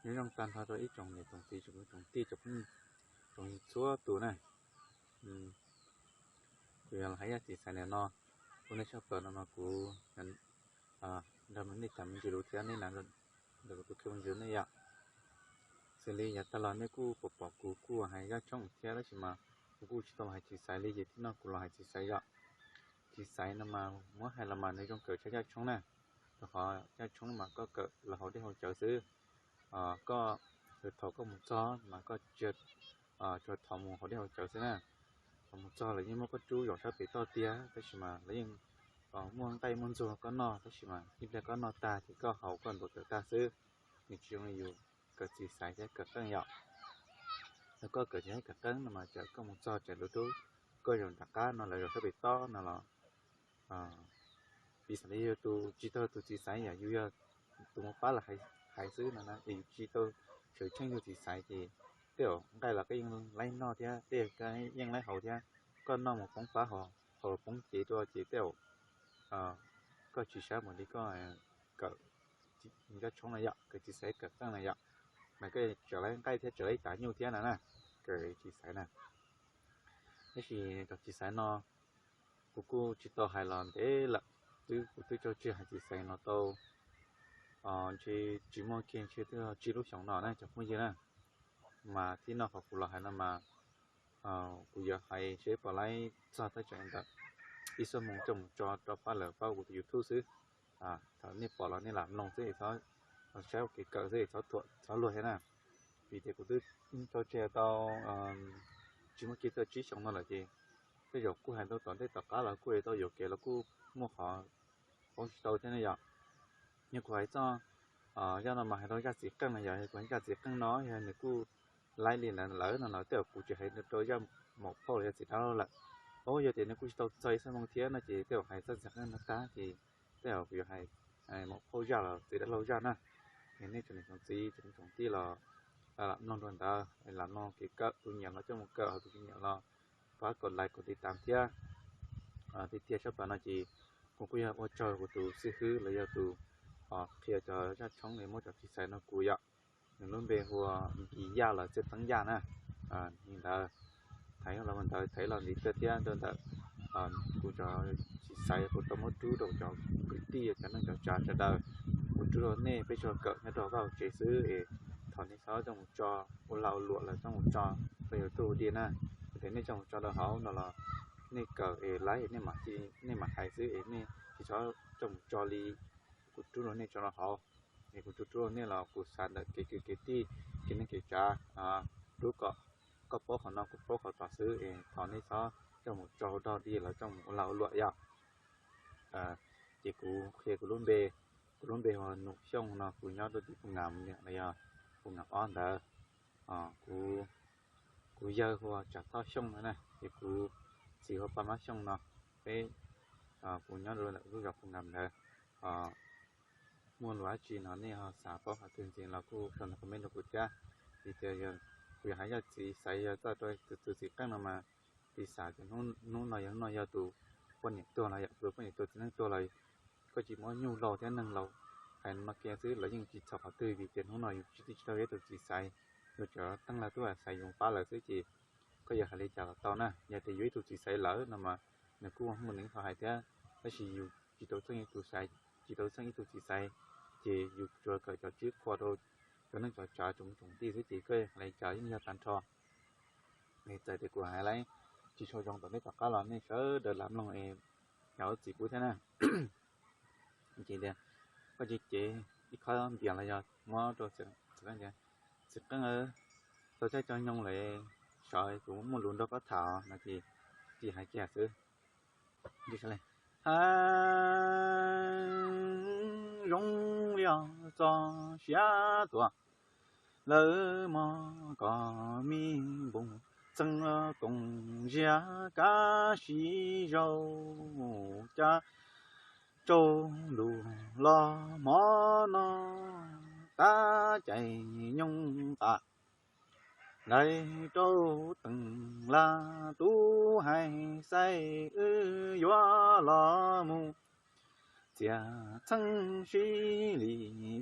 Nyob zoo tag nrho rau ib tsoom niam tsoom txiv tsoom kwv tsoom tij tsoom phooj ywg tsoom txhua tus na. Kuv yuav los hais zaj txiv xaiv ntawm no rau nej sawv daws no mas kuv nrog nej tham me ntsis lus thiab nej na, ntawm kuv tus kheej me ntsis nej yom. Xws li yav tag los nej kuj pom pom kuv kuj hais zaj tshoob thiab tab sis mas kuv kuj tsis tau los hais txiv xaiv li ces thiab no kuv los hais txiv xaiv yom. Txiv xaiv no mas muab hais los mas nws zoo kawm tshaj zaj tshoob na, rau qhov zaj tshoob mas koj kawm los haus dej haus cawv xwb, koj thaum koj mus txog mas koj tsuas thov mus haus dej haus cawv xwb na. Thaum mus txog lawv yeej muab koj rub zaum sab pem toj tiag tab sis mas lawv yeej muaj nqaij muaj ntxuag koj noj tab sis mas ib pliag koj noj tag ces koj haus koj ntuav kawm tag xwb. Nws tsis zoo li yus kawm txiv xaiv thiab kawm qeej yom. Yog koj kawm txiv xaiv kawm qeej no mas txawm koj mus txog tseem lub rub, koj zaum nram qab no lawv zaum sab pem toj no los piv xam li yog tus tsis tau tus txiv xaiv yom, yus yog tus mus pab lawv hais xwb no na es yus tsis tau sawv tsees tus txiv xaiv ces tej zaum nqaij los koj yeej laib noj thiab tej zaum koj yeej laib haus thiab, koj noj mus poob plab haus poob cev dua ces tej zaum koj tsis sab mus li koj kawm zaj tshoob na yom, kawm txiv xaiv kawm qeej na yom, mas koj tseem laib nqaij thiab tseem laib tav nyuj thiab no na, kawm txiv xaiv na. Tab sis cov txiv xaiv no kuv kuj tsis tau hais los ntev lawm, twb kuv twb tso tseg hais txiv xaiv no tau ntshe tsis muaj kiag ntshe twb tsib lub xyoos no na cov phooj ywg na. Mas thiab no qhov kuv los hais no mas kuv yuav hais seb puas laib txog thaj tsam ntawm ib xuab moos coj mus tso rau pab lawv pab kuv tus YouTube xwb. Thaum nej pom los nej lam mloog xwb es txhob saib ua kev kawm xwb es txhob thuam txhob luag thiab na. Vim tias kuv twb tso tseg tau tsis muaj kiag twb tsib xyoos no lawm ces tej zaum kuj hais tau tom ntej tom qab los kuj tau yuam kev los kuj muaj qhov poob tsis tau thiab ne yom. Yog kuv hais txoj zaj no mas hais rau zaj txiv qeej no yog kuv hais zaj txiv qeej no yog nws kuj laib li ntawd lawm no los tej zaum kuv tsis hais rau zaj maum phauj los yog txiv dab laug lawm. Os yog tias nws kuj tsis tau txog ib xuab moos thiab no ces tej zaum hais txoj txiv qeej no tag ces tej zaum kuv yuav hais maum phauj zaj los txiv dab laug zaj na. Es nej tsoom niam tsoom txiv tsoom tij los lam mloog dua ntawd, lam mloog kev kawm, tus nyiam los coj mus kawm, ho tus tsis nyiam los pab kom like kom tiv tam thiab. Tiag tiag sab pas no ces kuv kuj yog ua tsaug kuv tus xib hwb los yog tus qhia cov zaj tshoob es muab cov txiv xaiv no kuv yom. Nws lub npe hu ua Npis Yaj los Txhiaj Teeb Yaj na. Li ntawd, thaiv los ntawd thaiv los ntiv tawg thiab rau ntawm kuv cov txiv xaiv kuv tau muab rub rau cov kwv tij cov neej cov tsav sawv daws, kuv rub rau nej peb tsuas kawm nyob rau vaj tsev xwb es thov nej txhob coj mus tso ua lag ua luam los coj mus tso rau YouTube ua dua na. Yog tias nej coj mus tso rau hauv no los nej kawm es laib nej mam hais xwb es nej tsis txhob coj mus tso li kuv rub rau nej tso rau hauv. Es kuv rub rau nej los kuv xav ntawm kev kwv kev tij, kev neej kev tsav, rub kom koj paub qhov no kuv paub qhov tod xwb es thov nej txhob coj mus tso ua dog dig los coj mus ua lag ua luam yom. Ces kuv qhia kuv lub npe, kuv lub npe hu ua Num Xyooj no, kuv nyob rau tim Phu Ngam los yog Phu Ngam ob ntawd. Kuv yawg hu ua Tsav Thoj Xyooj no na, ces kuv txiv hu ua Paj Mab Xyooj no. Peb, kuv nyob rau ntawm lub zos Phu Ngam ntawd. Muaj lus dab tsi no nej ho xav paub qhov twg ntxiv los kuj sau ntawm comment rau kuv thiab. Vim tias kuv yuav hais zaj txiv xaiv yog txoj rau tus txiv qeej no mas piv xam tias hnub no yog hnub no yog tus poj niam tuag los yog tus poj niam tuag txiv neej tuag los koj tsis muab nyuj laus thiab neeg laus hais no kiag xwb los yeej tsis txhaum qhov twg vim tias hnub no yus tsis tau yog ib tus txiv xaiv, yus cov teej lawv tub xaiv yus pab lawv xwb ces koj yuav hais li cas los tau na. Yog tias yus ib tug txiv xaiv lawm no mas nws kuj muaj nws qhov hais thiab, tab sis yus tsis tau txeeb ib tus xaiv, tsis tau txeeb ib tus txiv xaiv, ces yus tsuas kawm cov tsib qhua rau cov neej cov tsav tsoom tsoom tij xwb ces koj hais li cas yeej yog tag nrho. Es txawm tias kuv hais lawm tsis tshua zoo tom ntej tom qab los nej sawv daws lam mloog es yog ua txim pub thiab na. Ces tias koj cia cev ib khob npias los yog muab rau txiv qeej tias, txiv qeej, tau caij tau nyoog lawm, sawv kuv muaj lus nrog koj tham no ces tsis hais kiag xwb. Hais zoo li os txog siav tuaj, lawv mog kom me npoo txeeg koom ziag kab sib zaug, cas rau ntuj los hmo no tab cais nyooj tas, ntais rau teem laj tub hais xaij wb yuav los mus. tias txheeb sib li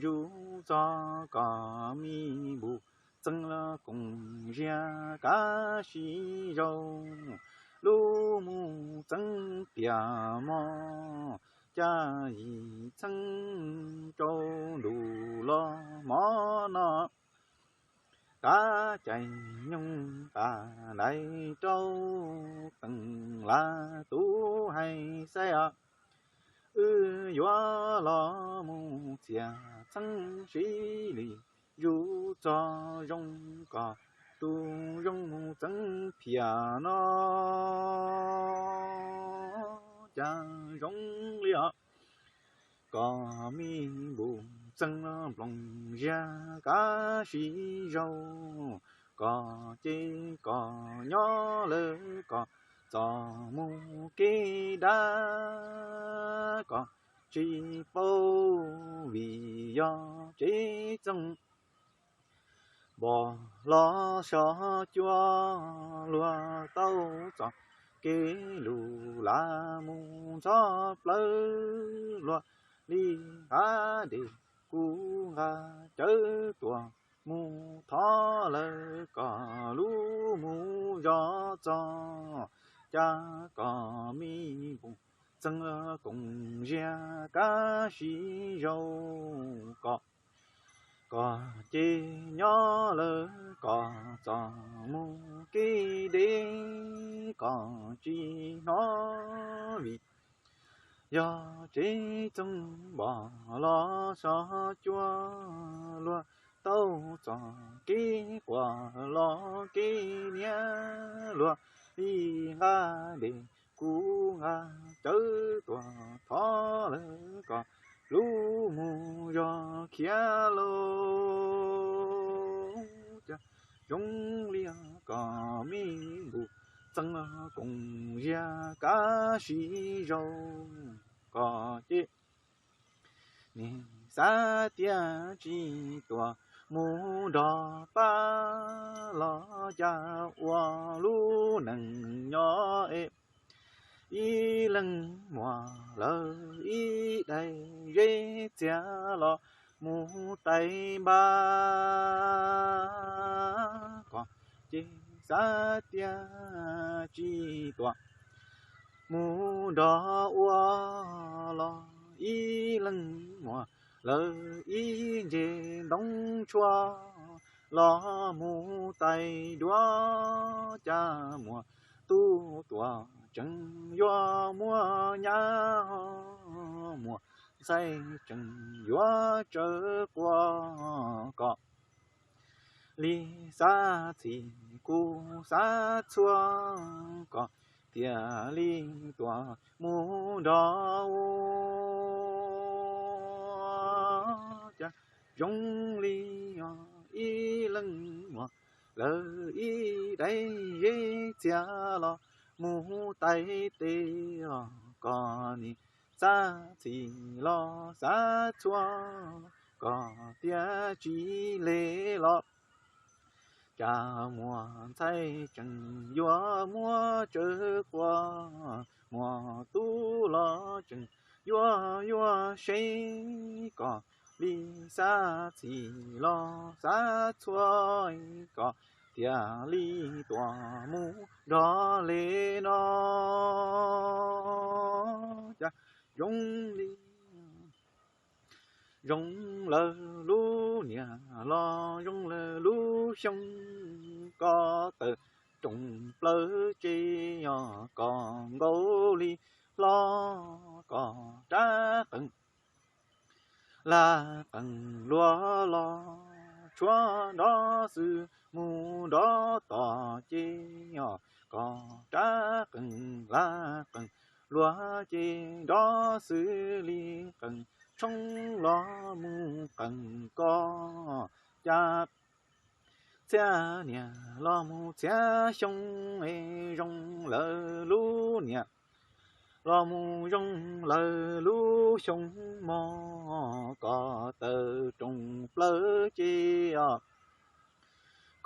zuj txog kom me npus txeeg los koom ziab kab sib zaug, lub mus txeeb piam mog, cas yim txheeb rau ntuj los mov no. Qab cais nyoog qab ntais rau teem las tub hais xaib os, wb yuav los mus txiav txheeb sib li zuj txog zoo kom tus zoo mus txeeb phiam no. Cas zoo li os, kom me npus txeeg los nploos ziab kab sib zaug, kom ces kom nyob lawm kom txom mus kev dab, kom tsis paub vim yog tsev txoog npom los sov cua luag tau txoj kev lus las mus ntxhov plawv luag li hav dej kuv nqa cawv tuaj mus thov lawm kom lub mus zov txog, cas kom me npus txeeg koom ziab kab sib zaug kom, kom ces nyob lawm kom txom mus kev deb, kom tsis hnov vim yog tsev txoog npom los sov cua luag tau txoj kev quaj los kev niab luag li nqa dej kuv nqa cawv tuaj thov lawm kom lub mus zog khiav lauj. Cas zoo li kom me npus txeeg koom ziab kab sib zaug kom ces niag xav tias tsis tuaj mus nrog pab los cas ua lub neej nyob es ib leeg muaj lawv ib daim zeb txias los mus tais npab kom ces xav tias tsis tuaj mus nrog ua los ib leeg muaj lawv ib nceg ntoo tshuaj los mus tais duav cas muaj tub tuaj tseem yuav muab nyab, muaj ntxhais tseem yuav tsawv quas kom li xav txhim kuv xav txhua kom tias li tuaj mus nrog ua cas zoo li ib leeg muaj lawv ib daim zeb txias los mus tais tes os kom nim xav txhim los xav txhua kom tias tsis le los cas muaj ntxhais tseem yuav muab tsawv quas, muaj tub los tseem yuav yuav seb kom li xav txhim los xav txhua kom tias li tuaj mus nrog le no cas zoo li zoo lawv lub niam los zoo lawv lub xyoo, koj tawm rooj plaws tsev os koj nkaus li hlob, koj rab qees laj qees luag los tshuav nrov xwb mus nrov tom ces os koj rab qees laj qees luag ces nrov xwb li qees tshoob los mus qees koj cas txhiab niam los mus txhiab xyoo es zoo lawv lub niam los mus zoo lawv lub xyoo mog, koj tawm rooj plaws ces os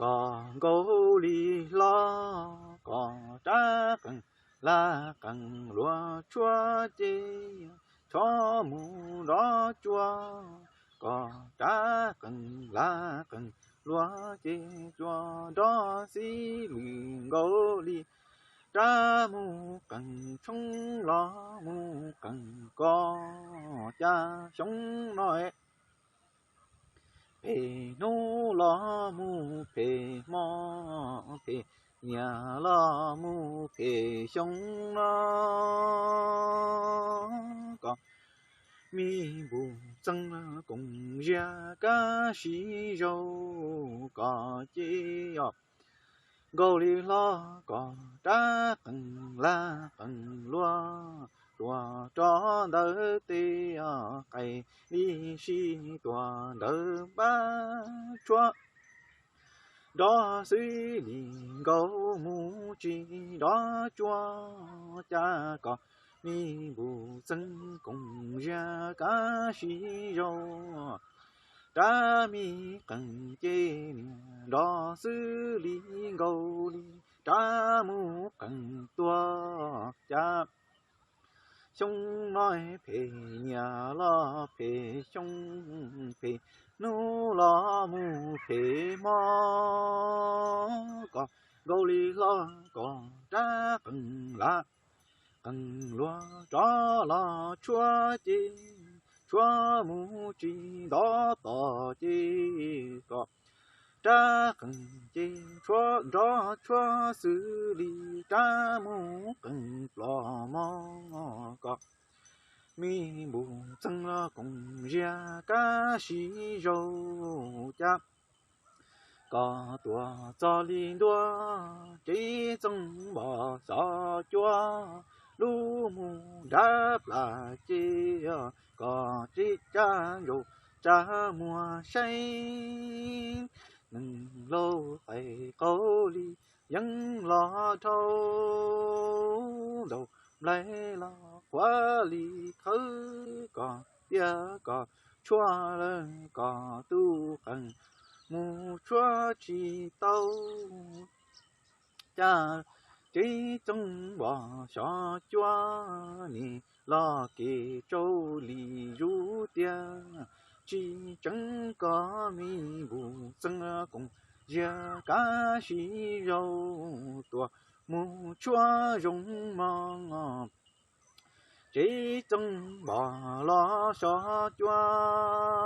koj nkaus li hlob, koj rab qees laj qees luag tshuav ces Txhob mus nrov tsuag kom rab qees lav qees luag ces tsuas nrov xwb lwm nkaus li. Rab mus qees tshoob los mus qees kos, cas xyoo no phem hnub los mus phem hmo, phem niaj los mus phem xyoo no. Koj me npus txeeg koom ziab kab sib zaug, koj ces yog nkaus li hlo, koj rab qees lav qees luag, tuaj rov ntawd tej qaim li sib tuaj ntawd npab tshuab. Nrov xwb li nkaus mus tsis nrov tsuag, cas koj me npus txeeg koom ziab kab sib zaug. Rab me qees ces niaj nrov xwb li nkaus li rab mus qees tuag, cas xyoo no phem niaj los phem xyoo, phem hnub los mus phem hmo. Koj nkaus li hlo, koj rab qees lav qees luag, rov los tshuab ces tshuab mus tsis ntov tom ces koj rab qees ces tshuab nrov tshuab xws li rab mus qees plom mog. Koj me npus txeeg los koom ziab kab sib zaug, cas koj tuaj txog li ntua, tsev txoov npom xyov cuab, lub mus dab plas ces koj tsev caj nraum tsa muag saib, neeg laus qaij qaug li yeeb los dhau, ntaus nplaig los quav li khawb, koj tiab koj tshuab lawm koj tus qees mus tshuab tsis tau, cas tsev txoov npom xyov cuab, nim los kev tsau li zuj tiag, tsis tseev koj me npus txeeg koom ziab kab sib zaug, tuaj mus tshuab zoo mog. Tsev txoov npom los xyov cuab,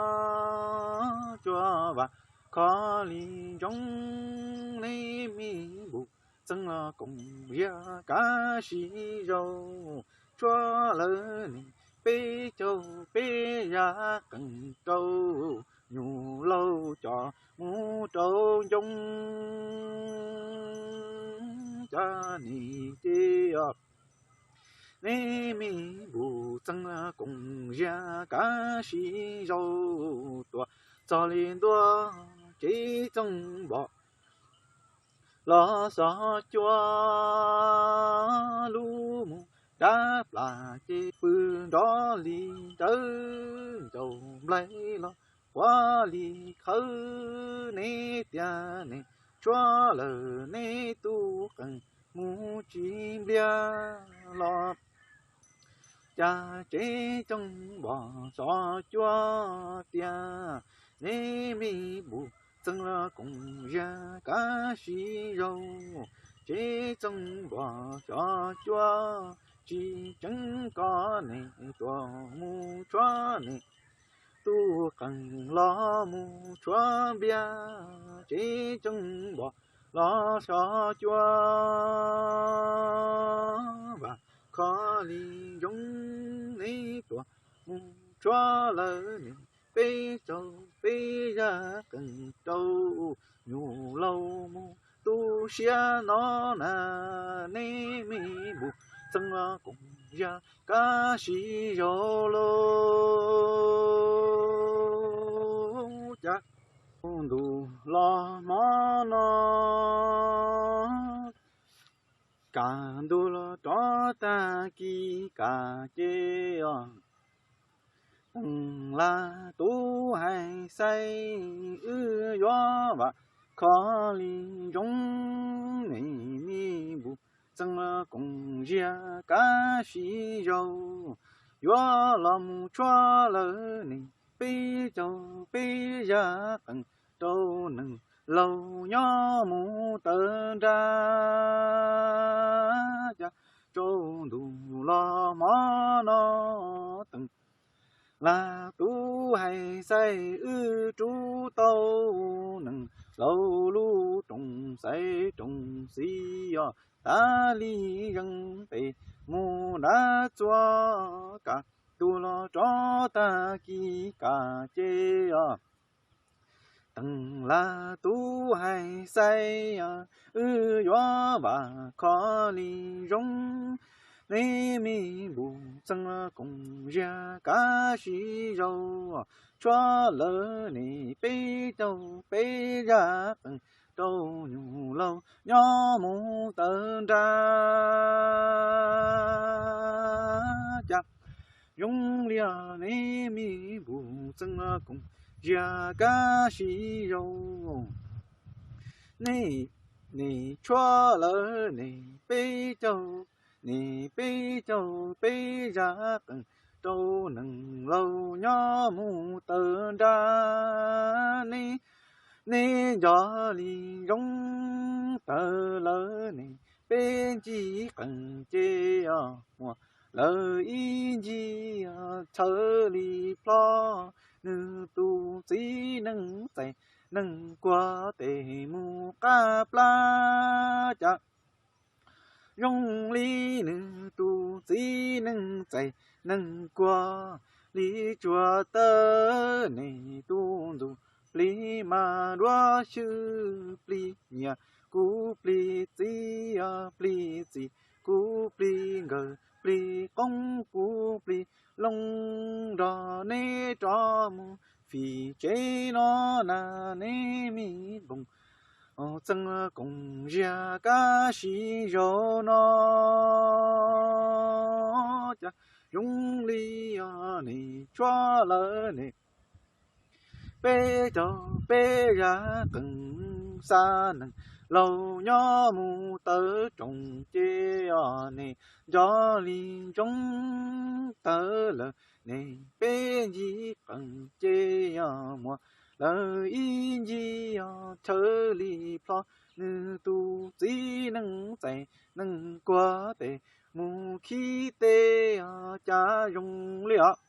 cuab vam kho li ntsoov, neb me npus txeeg los koom ziab kab sib zaug, tshuab lawm ne peb caug peb yam qees rau, nyuj laug coj mus rau ncoo, cas nim ces neb me npus txeeg koom ziab kab sib zaug, tuaj txog li ntua tsev txoov npom los xyov cuab, lub mus dab plas ces pw nrov li ntawd, ntaus nplaig los quav li khawb, neb tias neb tshuab lawm neb tus qees mus tsis npliag los, cas tsev txoov npom xyov cuab tias neb me npus txeeg los koom ziab kab sib zaug, tsev txoov npom xyov cuab, tsis tseev koj ne tuaj mus tshuab ne tus qees los mus tshuab npliag, tsev txoov npom los xyov cuab, vam kho li ntsoov neb tuaj mus tshuab lawm ne peb caug peb yam qees rau, nyuj laug mus tu siab no na, neb me npus txeeg los koom ziab kab sib zaug lauj. Cas ntuj los hmo no, kaj ntug los rov tag kis kaj ces os, Teem Laj tub hais xaib wb yuav vam kho li ntsoov, neb me npus txeeg los koom ziab kab sib zaug, yuav los mus tshuab lawv ne peb caug peb yaj qees rau neeg laus nyob mus tawm nrab cas rau ntu los hmo no tees las tub hais xais wb rub tau neeg laus lub rooj xaiv rooj xis os tas li zees tes mus nrad txua kam tus los rov tag kis kam ces os tees las tub hais xais wb yuav vam khov li zoo. Nej me npus txeeg koom ziag kav sib zau tshuab lawv ne peb caug peb yaj qees rau nyuj laus nyob mus tawm nrab cas zoo li os. Nej me npus txeeg koom ziag kav sib zau nej, nej tshuab lawv ne peb caug, nej peb caug peb yaj qees rau neeg laus nyob mus tawm nrab ne. Nej nco li zoo tawm lawv ne peb ncig qees ces os muaj lawv ib ncig chaw li plho, nws tus txiv neej txais neeg kuag tes mus qab plab cas zoo li nws tus txiv neej txais neeg kuag li tsuas tawb ne tus ntxuj plig mas duab xyw plig nyias kuv plig txiv os plig txiv kuv plig nkawm plig qoob kuv plig loo nrog neb rov mus fim tsev no na nej me npus txeeg koom ziag kav sib zau no cas zoo li os nej tshuab lawv ne peb caug peb yaj qees xa neeg laus nyob mus tawm rooj ces os nej nco li zoo tawm lawv ne peb ncig qees ces os muaj lawv ib ncig os chaw li plho, nws tus txiv neej txais neeg kuag tes mus khib teb os cas zoo li os.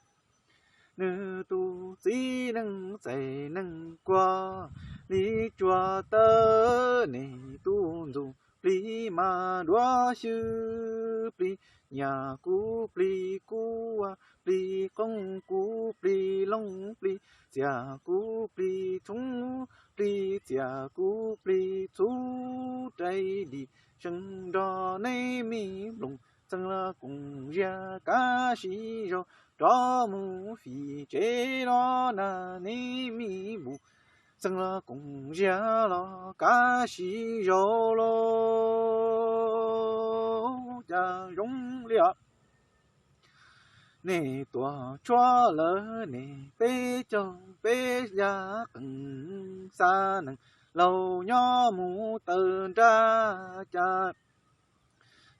Nws tus txiv neej txais neeg kuag li tsuas tawb ne tus ntxuj plig mas duab xyw plig nyias kuv plig kuv plig qoob kuv plig loo plig txias kuv plig txhub plig txias kuv plig txhub rais dis seev nrog nej me npus txeeg koom ziag kav sib zau rov mus fim tsev no na nej me npus txeeg koom ziag los kav sib zau los cas zoo li os. Nej tuaj tshuab lawv ne peb caug peb yaj qees xa neeg laus nyob mus tawm nrab cas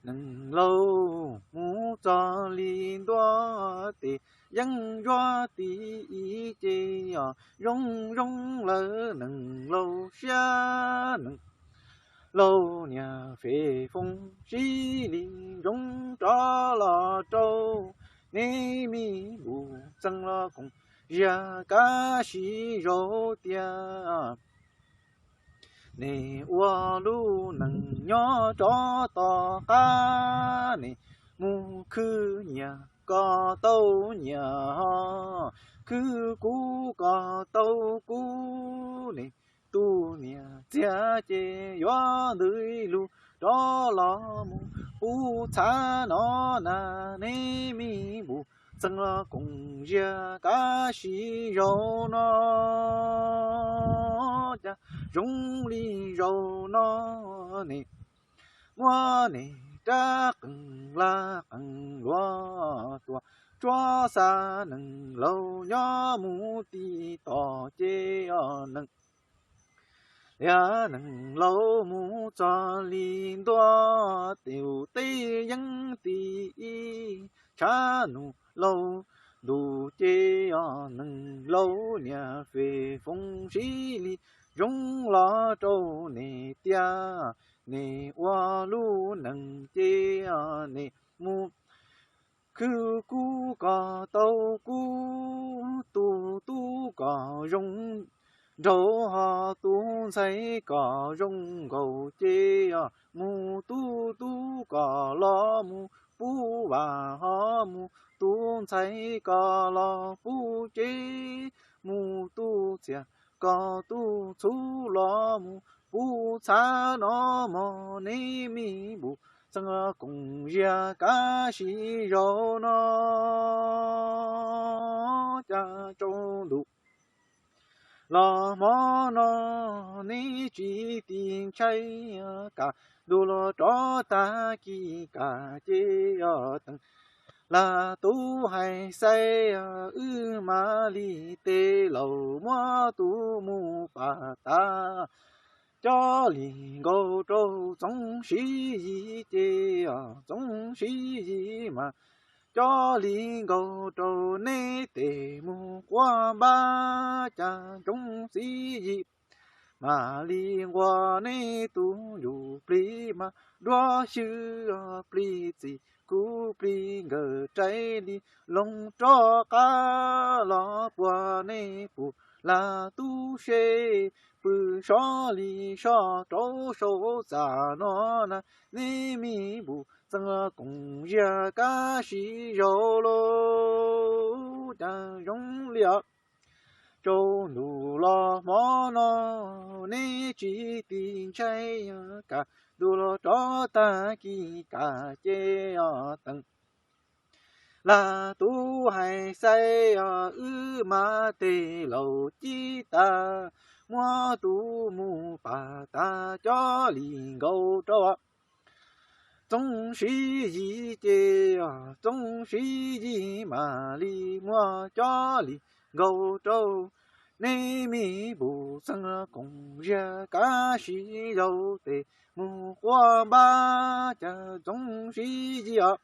neeg laus mus txog li ntua tes yeeb zuag ti ib ce os zoo zoo lawv neeg laus siab neeg laus niag fem foob sib li zoo rov los rau nej me npus txeeg los koom ziag kav sib zau tias nej ua lub neej nyob rov tom qab ne mus khwv nyias koj tau nyias ho khwv kuv koj tau kuv ne tus niam txiag ces yuav ntws lug rov los mus pub txhav no na nej me npus txeeg los koom ziag kav sib zau no cas zoo li zaum no ne muab nej rab qees laj qees luav tuaj tsuab xa neeg laus nyob mus ti tom ces os neeg liab neeg laus mus txog li ntua tes tes yeeb ti ib tshav nus laus ntuj ces os neeg laus niam fej foom sib li zoo los rau nej tiag. Nej ua lub neej ces os nej mus khwv kuv kom tau kuv, tu tub kom zoo nraug ho tu ntxhais kom zoo nkaus ces os mus tu tub kom los mus pub vam ho mus tu ntxhais kom los pub cev, mus tu txiaj kom tu txhuv los mus pub txhav no mog. Nej me npus txeeg koom ziag kab sib zaum no cas tsaus ntuj los hmo no nej tsis tiv ntshai, kaj ntug los rov tag kis kaj ces os teem lam tub hais xais, wb mam li tes laus muab tus mus pam tas. Coj li nkaus rau Txoov Siv Yim ces os Txoov Siv Yim mas coj li nkaus rau nej tes mus quaj npab cas Txoov Siv Yim mam li nquag nej tus ntsuj plig mas duab xyw plig txi kuv plig nkawm rais li loo rov qab los puag nej pum lam tub se pw sov li sov rau saum txaj no na. Nej me npus txeeg koom ziag kab sib zaum los cas zoo li os. Tsaus ntuj los hmo no nej tsis tiv ntshai, kaj ntug los rov tag kis kaj ces os teem lam tub hais xais, wb mam tes laus cib tas muab tus mus pam tas coj li nkaus rau Txoov Siv Yim ces os Txoov Siv Yim mam li muab coj li nkaus rau nej me npus txeeg koom ziag kab sib zaum tes mus quaj npab cas Txoov Siv Yim os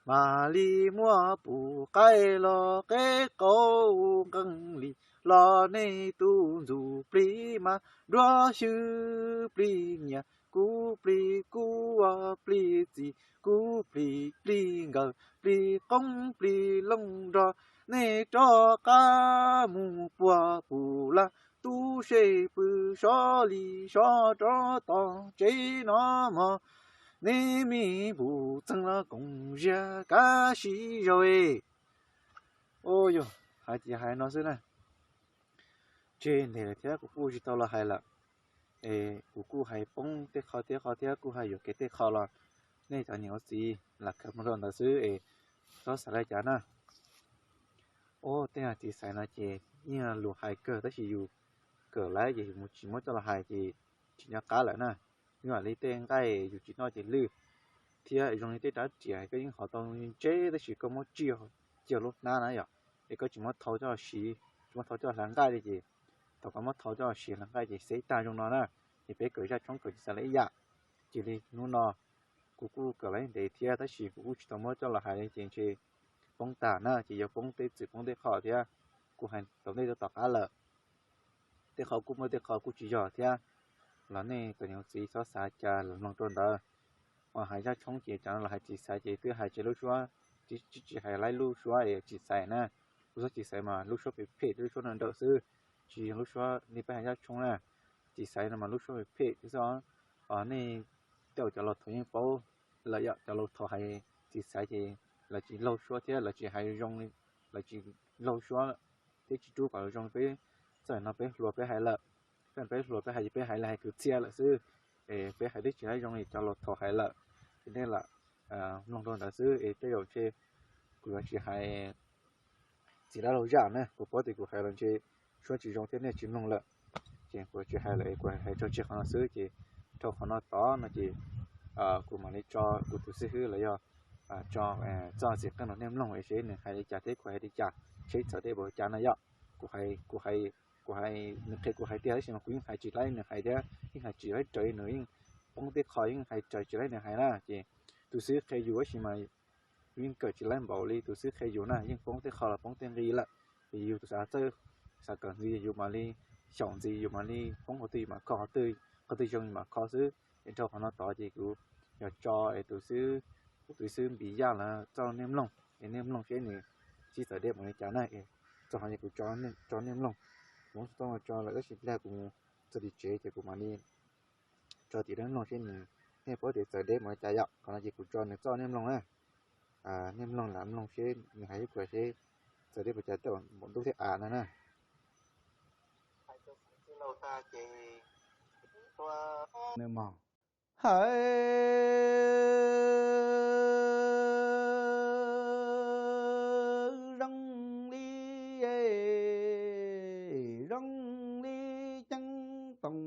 mam li muab pum qaij los qeb qaus nqeeg li los nej tus ntsuj plig mas duab xyw plig nyias kuv plig kuv plig txi kuv plig plig nkawm plig qoob plig loo nrog nej rov qab mus puag pum lam tub se pw sov li sov rov tom tsev no mog. Nej me npus txeeg los koom ziag kab sib zaum. Yog hais tias hais no xwb na, tseg ntev lawm thiab kuv kuj tsis tau los hais lawm. Es kuv kuj hais poob tej qho tej qho thiab kuj hais yuam kev tej qho los nej cov niam ua txiv lam khaws mloog rau ntawd xwb es txhob xav li cas na. Ua tej txiv xaiv no ces yeej lus hais kawg tab sis yus kawm lawm ces yus tsis muab coj los hais ces tsis nco qab lawm na. Yog li tej nqaij yus tsis noj ces lwj, thiab zoo li tej rab riam koj yeej hov tau ntse tab sis koj muab tsij cia lub hnab na yom, es koj tsis muab thau coj siv, tsis muab thau coj hlais nqaij li ces thaum koj muab thau coj siv hlais nqaij ces xeb tag zoo no na. Ces peb kawm zaj tshoob kawm tsis xav li ib yam. Cia li hnub no kuv kuj kawm los ntev thiab tab sis kuv kuj tsis tau muab coj los hais li ces ntshe poob tag na ces yog poob tej txwm poob tej qho thiab kuv hais tau ntej tom qab lawm. Tej qho kuj muaj tej qho kuj tsis yog thiab los nej cov niam txiv txhob xav cas los mloog rau ntawd. Ho hais zaj tshoob ces cov no los hais txiv xaiv ces twb hais tsis lub suab, tsis tsis hais laib lub suab es txiv xaiv na. Lub suab txiv xaiv mas lub suab phem phem lub suab nrawm nrawm xwb, tsis yog lub suab li peb hais zaj tshoob na. Txiv xaiv no mas lub suab phem phem xwb os. Nej tej cov laus thaum yeej paub lawm yom, cov laus thaum hais txiv xaiv ces lawv tsis laug suab thiab lawv tsis hais zoo li, lawv tsis laug suab thiab tsis rub kom zoo peb txawm no peb hluas peb hais lawm. Peb hluas peb hais ces peb hais li hais kwv txhiaj lawm xwb, es peb hais twb tsis laib zoo li cov laus thaum hais lawm. Ces nej lam mloog rau ntawd xwb es tej zaum ntshe kuv yuav tsis hais txiv laib laug zaj na, kuv paub tias kuv hais los ntshe suab tsis zoo thiab nej tsis mloog lawm. Ces kuv tsis hais lawm, kuv hais tso tseg qhov no xwb ces dhau qhov no tod no ces kuv mam li tso kuv tus xib hwb los yog tso txoj xim qeej rau nej mloog es seb nws hais li cas thiab kuv hais li cas, seb txawv tej npaum cas na yom. Kuv hais, kuv hais, kuv hais nws qhia kuv hais tiag tab sis mas kuv yeej hais tsis laib nws hais thiab yeej hais tsis laib raws li nws, yeej poob tej qho yeej hais raws tsis laib nws hais na. Ces tus xib hwb qhia yus tab sis mas Yus yeej kawm tsis laib npaum li tus xib hwb qhia yus na, yeej poob tej qho los poob tej nqi lawm. Ces yus tus xav txawj, xav kawm ntxiv, yus mam li xyaum ntxiv, yus mam li poob qhov twg yus mam kho qhov twg, qhov twg zoo yus mam kho xwb. Es dhau qhov no tod ces kuv yog tso es tus xib hwb, tus xib hwb Npis Yaj lawv txoj niaj mloog, es niaj mloog seb nws sib txawv deb mus li cas na. Txog qhov no ces kuv tso niaj mloog, kuv tso lawm tab sis pliag kuv txog tim tsev ces kuv mam li tso tim dab mloog seb nws, nej paub tias txawv deb mus li cas yom. Qhov no ces kuv tso nws txoj niaj mloog na. Niaj mloog lam mloog seb nws hais ib kuas seb txawv deb mus cas tej npaum ntuj thiab av no na. Nws mog, hais zoo li, zoo li ceeb toom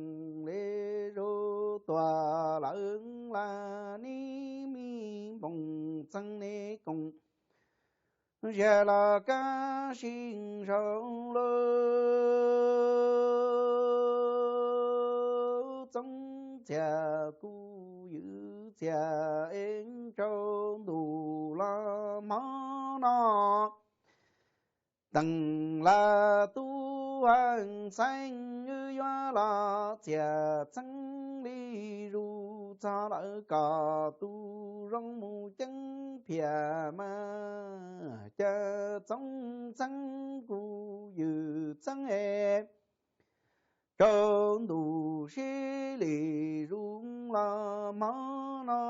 li zus tuag lawm las nib me npoos txeeg ne koom ziag los kab sib nraus lub txoob txiag kuj ywm txiag es rau ntuj los hmo no. Teem las tub hawj xeeb wb yuav los txiag txeeb li zus txog lawm kom tus zoo mus ceeb phiaj mas cas txoob txeeb kuj ywm txeeb es rau ntuj sib li zus los hmo no.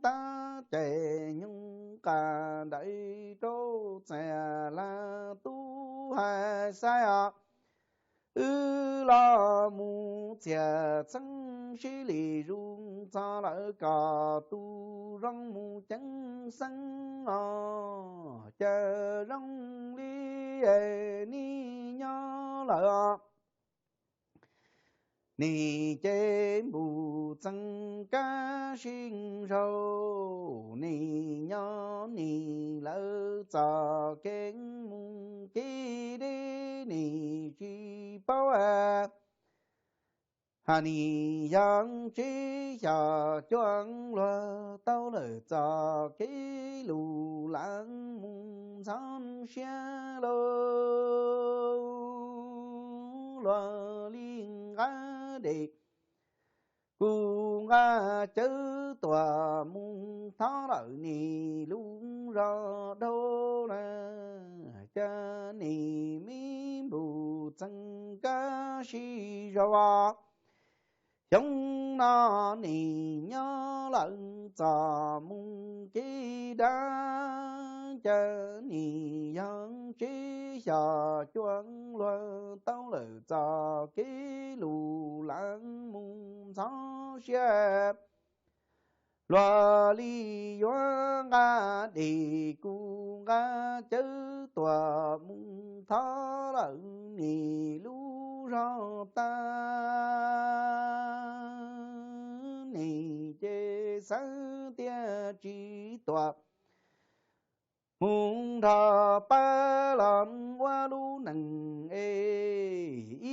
Tab ces nyoog qas ntais rau txiag las tub hawj xeeb os, wb los mus txiag txeeb sib li zus txog lawm kom tus zoo mus ceeb xeeb os, cas zoo li nij nyob lawm os. Nij ces npuj txeeg kab sib nraus, nij nyob nij lawm txoj kev mus kev deb nij tsis paub. Hais nij yog tsib xyom cuaj luag tau lawm txoj kev lus lav mus ntxhov siab lug luag li nqaj dej. Kuv nqa cawv tuam mus thov lawm nij lub zog dhau na, cas nij me npuj txeeg kab sib zog. Xyoo no nij nyob lawm txoj mus kev dab, cas nij yog tsib xyom cuaj luag tau lawm txoj kev lus lav mus ntxhov siab. Luag li yuav nqa dej kuv nqa cawv tuam mus thov lawm nij lub zog tag, nij ces xav tias tsis tuam mus nrog pab los ua lub neej es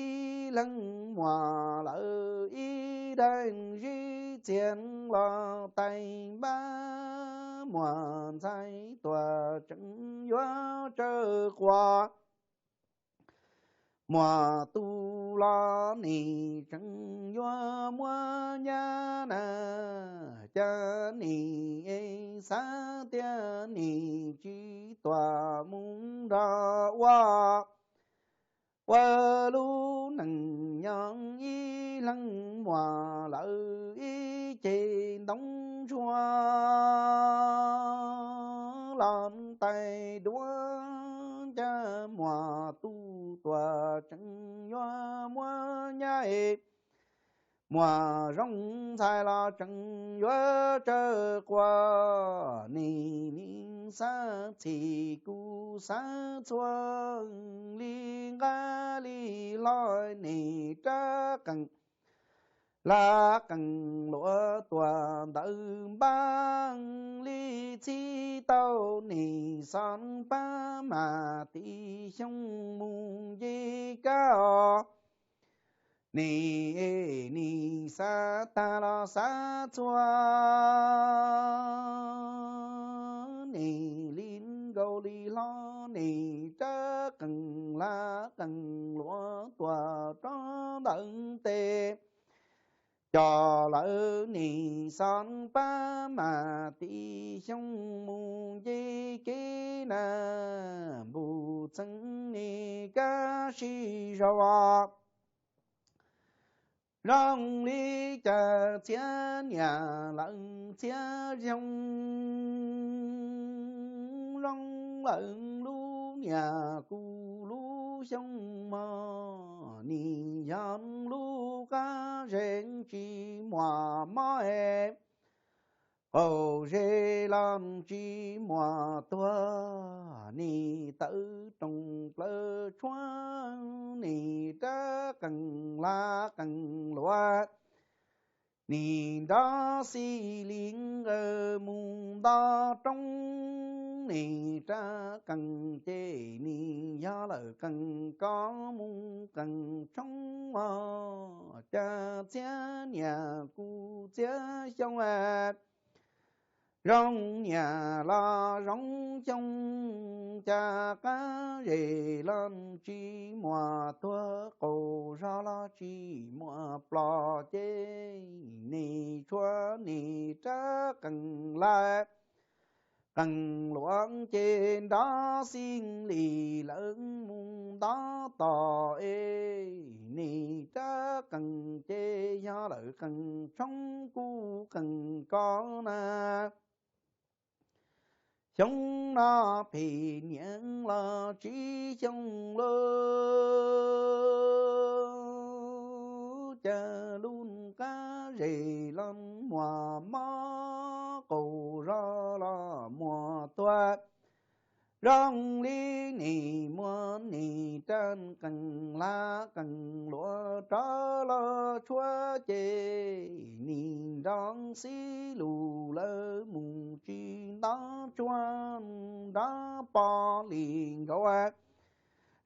ib leeg muaj lawm ib daim zib txiag los tais npab, muaj ntxhais tuam tseem yuav tsawv quas, muaj tus los nij tseem yuav muab nyab na, cas nij xav tias nij tsis tuam mus nrog ua, ua lub neej nyob ib leeg muaj lawm ib ceg ntoo ntsuag los tais duav, cas muaj tus tuam tseem yuav muab nyab es, muaj zoo ntxhais los tseem yuav tsawv quas, nij nij xav txhij kuv xav txhua, li nqaj li hlo nij rab qees, laj qees luam tuam ntawm npab, li txhij tau nij xov pab mas tim xyoo mus nce kab os. Nim nim xav tag los xav txhua, nim li nkaus li hlob nim rab qees hlab qees luav tuaj rau ntawm tes. Coj lawv nim xov pab mas tib xyoo mus nce kev na, npus txeev nim kab sib zog. Zoo li cas txhiab niam lawm txhiab xyoo, zoo lawm lub niam kuv lub xyoo mog, nim yog lub qab zej tsis muaj mob es, qaum zej los tsis muaj tuag, nim tawv roos plaws tshuab, nim rab qees hlab qees luav, nim nrov xij li nqawj mus nto roob, nim rab qees ces nim yog lawm qees koj mus qees tshoob os, cas txhiab niam kuv txhiab xyoo, zoo niam los zoo xyoo, cas qab zej los tsis muaj tuag, qaum zog los tsis muaj plom ces, nim tshuab nim rab qees hlab qees luav ces nrov xij li lawv mus nto tos es, nim rab qees ces yog lawm qees tshoob kuv qees koj na. Xyoo no phem niam los tsib xyoo lawm, cas lub qab zej los muaj mob, qaum zog los muaj tuag, zoo li nim muab nim rab qees hlab qees luav rov los tshuab ces, nim nrov xij lus lawv mus tsis nto tshuab, nrov pom li nkaus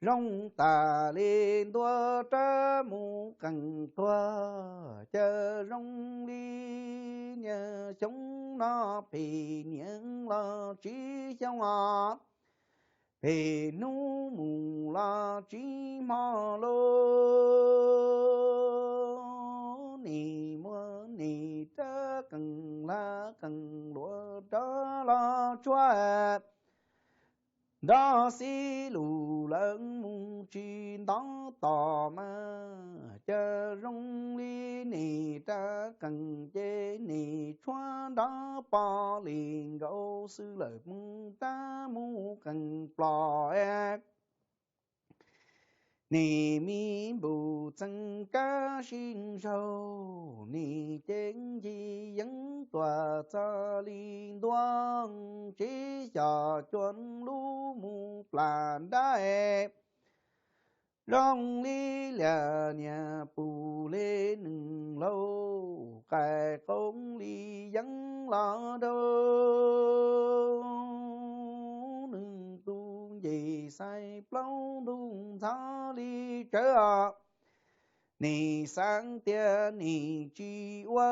zoo tas li ntua rab mus qees tuag, cas zoo li niam xyoo no phem niam los tsib xyoo os, phem hnub mus los tsib hmo lauj, nim muab nim rab qees hlab qees luav rov los tshuab, nrov xij lus lawv mus tsis nto tos mas, cas zoo li nim rab qees ces nim tshuab nrov pom li nkaus xwb lawm mus rab mus qees plom es, nim me npus txeev kab sib zaug, nim cev ncig yeeb tuaj txog li ntua, tsev xyom cua lub mus plas nrab es, zoo li liam niam pus li nws laus, qais qoob li yeeb los rau, nws tus ncej xais plaub ntug ntxhov li tsawv os. Nim xav tias nim tsis ua,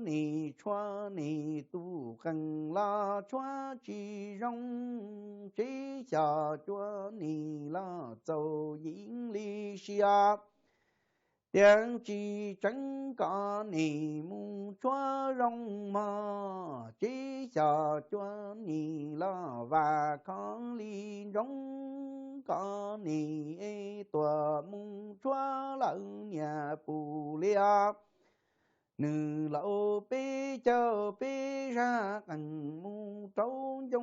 nim tshuab nim tus qees los tshuab tsis zoo, tsev xyom cua nim los txaus yim li siab. Tiam tsis tseev kom nim mus tshuab zoo mog, tsev xyom cua nim los vam khov li ntsoov, kom nim es tuam mus tshuab lawm niam pus li os. Nws laus peb caug peb zaj qees mus rau ncoo,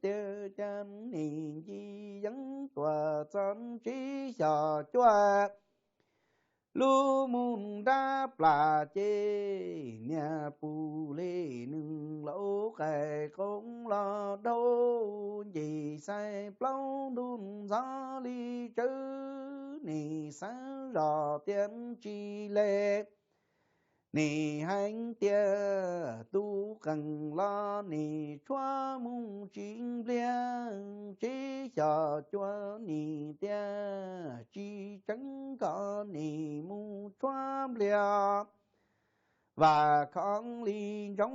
tias cas nim ncig yeeb tuaj txog tsev xyom cua lub mus nrab plas ces, niam pus li nws laus qais qoob los rau, ncej xais plaub ntug ntxhov li tsawv, nim xav zoj tias tsis le, Nim heev tiag tub qees los nim tshuab mus tsis npliag, tsib xyom cuaj nim tiag tsis tseev kom nim mus tshuab npliag. Vam khoom li ntsoov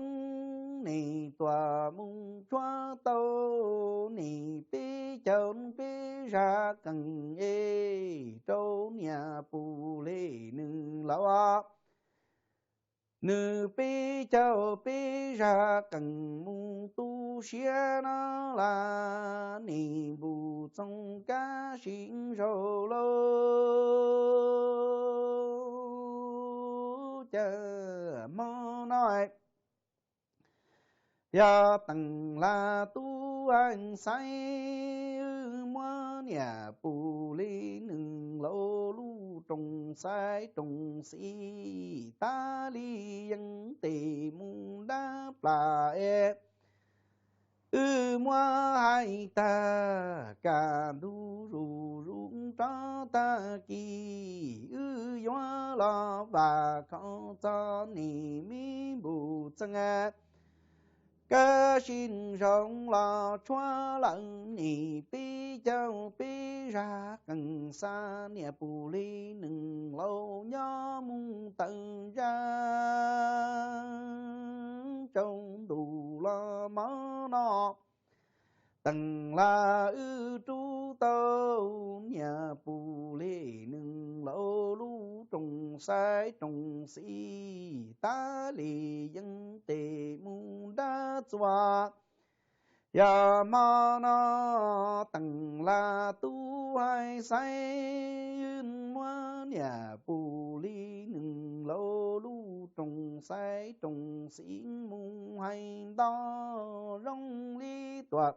nim tuam mus tshuab tau, nim peb caug peb zaj qees es rau niam pus li nws laus. Nws peb caug peb zaj qees mus tu siab no las, nim npus txoog kab sib zaug lauj. Cas hmo no yog Teem Las tub hais xaiv, wb muab niam pus li nws laus lub rooj xaiv rooj xim tas li yeej tes mus dab plas es. Wb muab hais tag kaj ntug zuj zus rov tag kis, wb yuav los vam khom txog nim me npus txeeg kab sib zaug los tshuab lawm nim peb caug peb zaj qees, xa niam pus li nws laus nyob mus tawm zaj tsaus ntuj los mov no. Teem Las wb rub tau niam pus li nws laus lub rooj xaiv rooj xim tas li yeej tes mus dab txuas. Yog hmo no Teem Las tub hais xaiv, wb muab niam pus li nws laus lub rooj xaiv rooj xim mus hais ntov zoo li tuam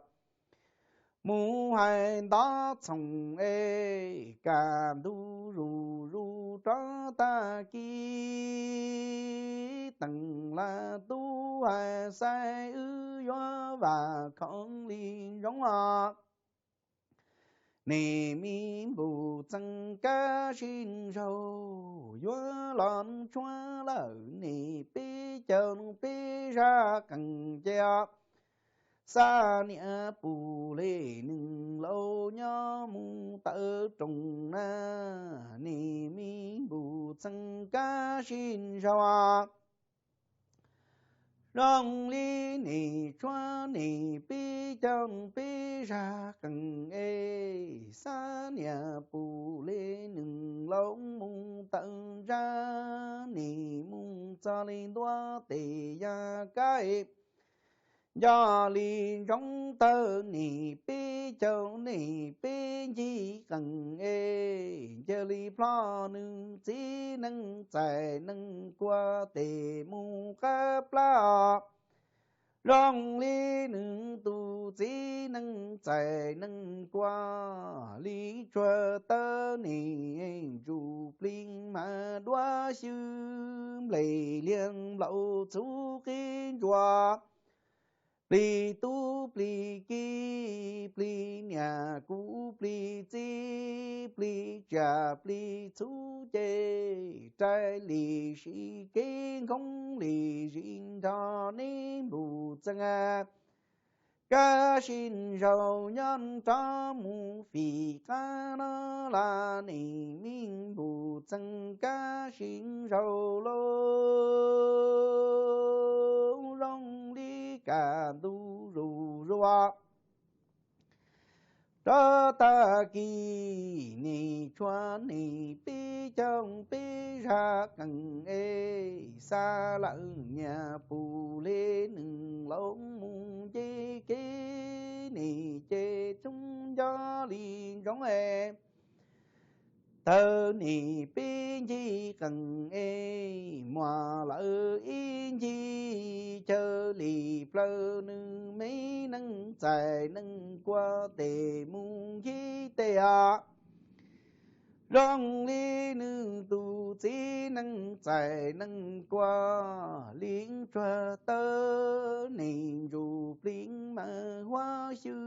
mus hais ntov txhoov es kaj ntug zuj zus rov tag kis. Teem Las tub hais xaiv, wb yuav vam khoom li ntsoov os. Nim me npus txeeg kab sib zaug yuav los tshuab lawm nim peb caug peb zaj qees ces os. Xa niam pus li nws laus nyob mus tawm rooj na, nim me npus txeeg kab sib zaug os. Zoo li nim tshuab nim peb caug peb zaj qees es, xa niam pus li nws laus mus tawm zaj nim mus txog li ntua tes yaj kab. Nco li ntsoov tawm nim peb caug nim peb ncig qees es, ncaws li plho nws txiv neej txais neej kua tes mus qab plab os. Zoo li nws tus txiv neej txais neej kua, li tsuag tawb nim ntsuj plig mas duab xyw nplej liag nplaum txhuv qib ntsuas. Plig tub plig kiv plig niam kuv plig txiv plig tsiaj plig txhuv ces, rais li sib kev nkhoob li zis nrog neb npus txeeg kab sib zaug nyob rov mus fim qab no las, nim me npus txeeg kab sib zaug lauj. Zoo li kaj ntug zuj zus rov tag kis, nim tshuab nim peb caug peb zaj qees es, xa lawm niam pus li nws laus mus nce kev nim ces tub nco li ntsoov es. Tawm nim peb ncig qees es, muaj lawm ib ncig chaw li plaws nws me neej txais neej kua tes mus ncig tes os. Zoo li nws tus txiv neej txais neej kua, li tsuag tawb nim ntsuj plig mas huab xyw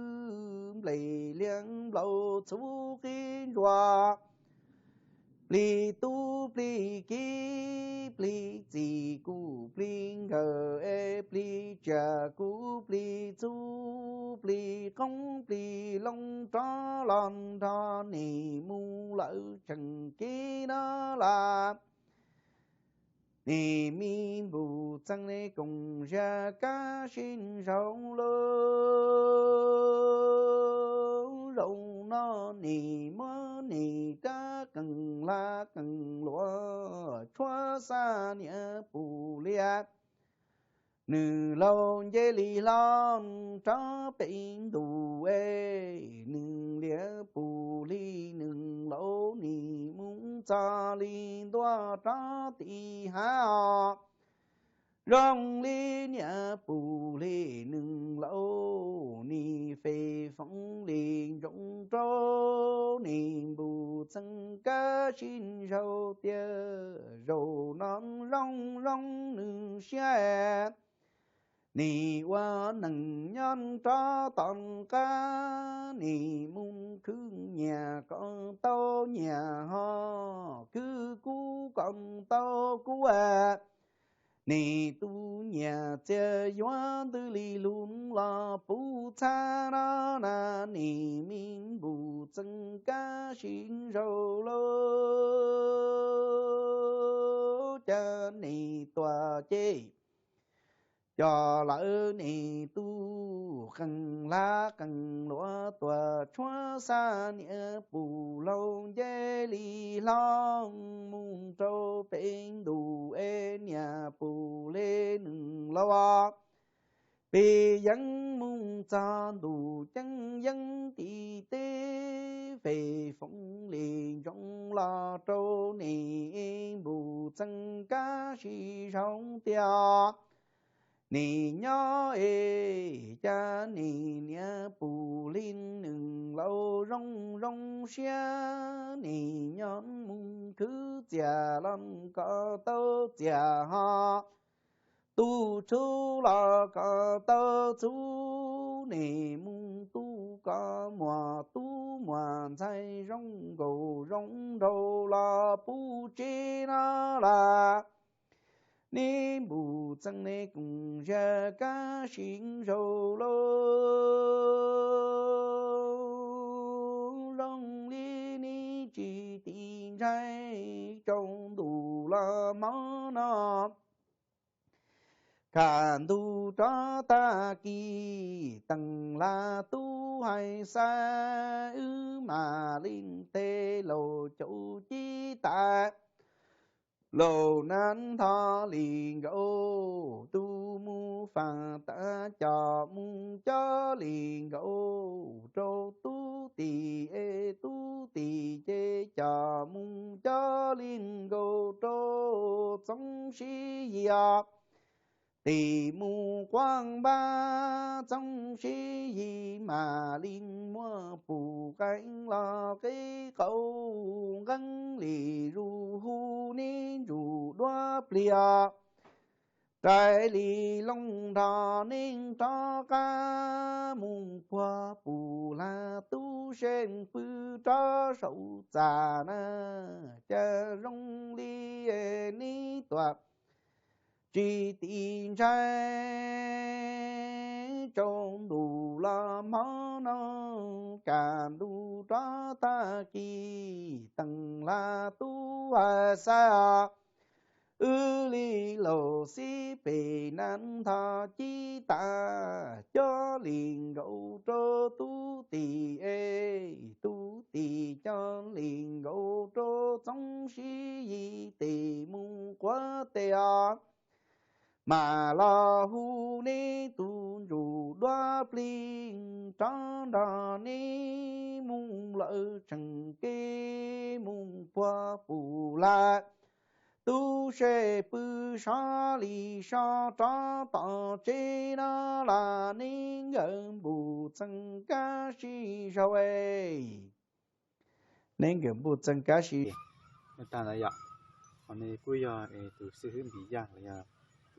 nplej liag nplaum txhuv qib ntsuas. Plig tub plig kiv plig txij kuj plig nkawm es plig tsiaj kuj plig txhu, plig qoob plig loo rov los nrog nim mus lawm tseem kiv no las. Nim me npus txeeg li koom zaj kab sib nraus lub. Zaum no nim muab nim rab qeej hlab qeej luam tshuab xa niam pus lias. Nws laus nce li hlo rov pem ntus es nws liam pus li nws laus nim mus txog li ntua rov tim hav os. Zoo li niam pus li nws laus nim fej foom li ntsoov rau nim npus txeeg kab sib nraus tias zaum no zoo zoo nws siab. Nim ua neej nyob rov tom qab, nim mus khwv nyias kom tau nyias ho khwv kub kom tau kub. Nim tus nyias txiag yuav ntws li lug los puv txhab no na, nim me npus txeeg kab sib nraus lub. Cas nim tuam ces coj lawv nim tus qeej hlab qeej luam tuam tshuab xa niam pus laus nce li hlo mus rau pem ntus es niam pus li nws laus pib yeeb mus txog ntus ceeb yeeb tim teb, fej foom li ntsoov los rau nim npus txeeg kab sib nraus tias nim nyob es cas nim niam pus li nws laus zoo zoo siab, nim nyob mus khwv txias los kom tau txias ho tub txhu los kom tau txhu, nim mus tub kom muas tub muas ntxhais zoo nkaus zoo nraug los puv tsev no las. Nim npus txeeg li koom zaj kab sib nraus lub. Zoo li nim tsis ti ntshai tsaus ntuj los hmo no, kaj ntug rov tag kis teem hla tub hais xav wb mam li tes laus caum cib tas. Laus nab ntho li nkaus tub mus faj tas coj mus coj li nkaus rau tub tim es tub tim ces coj mus coj li nkaus rau txoov sib yig os. Tim mus quaj npab txoov sib yig mam li muab pus qeeb los qib qaum nqeeb li zuj hu neb ntsuj duab pliag. Rais li looj nrog neb rov qab mus puag pus hla tub se pw rov saum txaj na, cas zoo li neb tuam tsis ti ntshai tsaus ntuj los hmo no, kaj ntug rov tag kis teem hla tub hais xav wb li laus xib pem nab ntho cib tas coj li nkaus rau tub tim es tub tim coj li nkaus rau txoov sib yig tim mus quav tes os. Mam los hu neb tus ntsuj duab plig rov nrog neb mus lawm tseem kev mus puag pus hla tub se pw sov li so rov tom tsev no las neb nkawm npus txeeg kab sib zog. Neb nkawm npus txeeg kab sib tag ntawd yom. Qhov no kuj yog tus xib hwb Npis Yaj los yog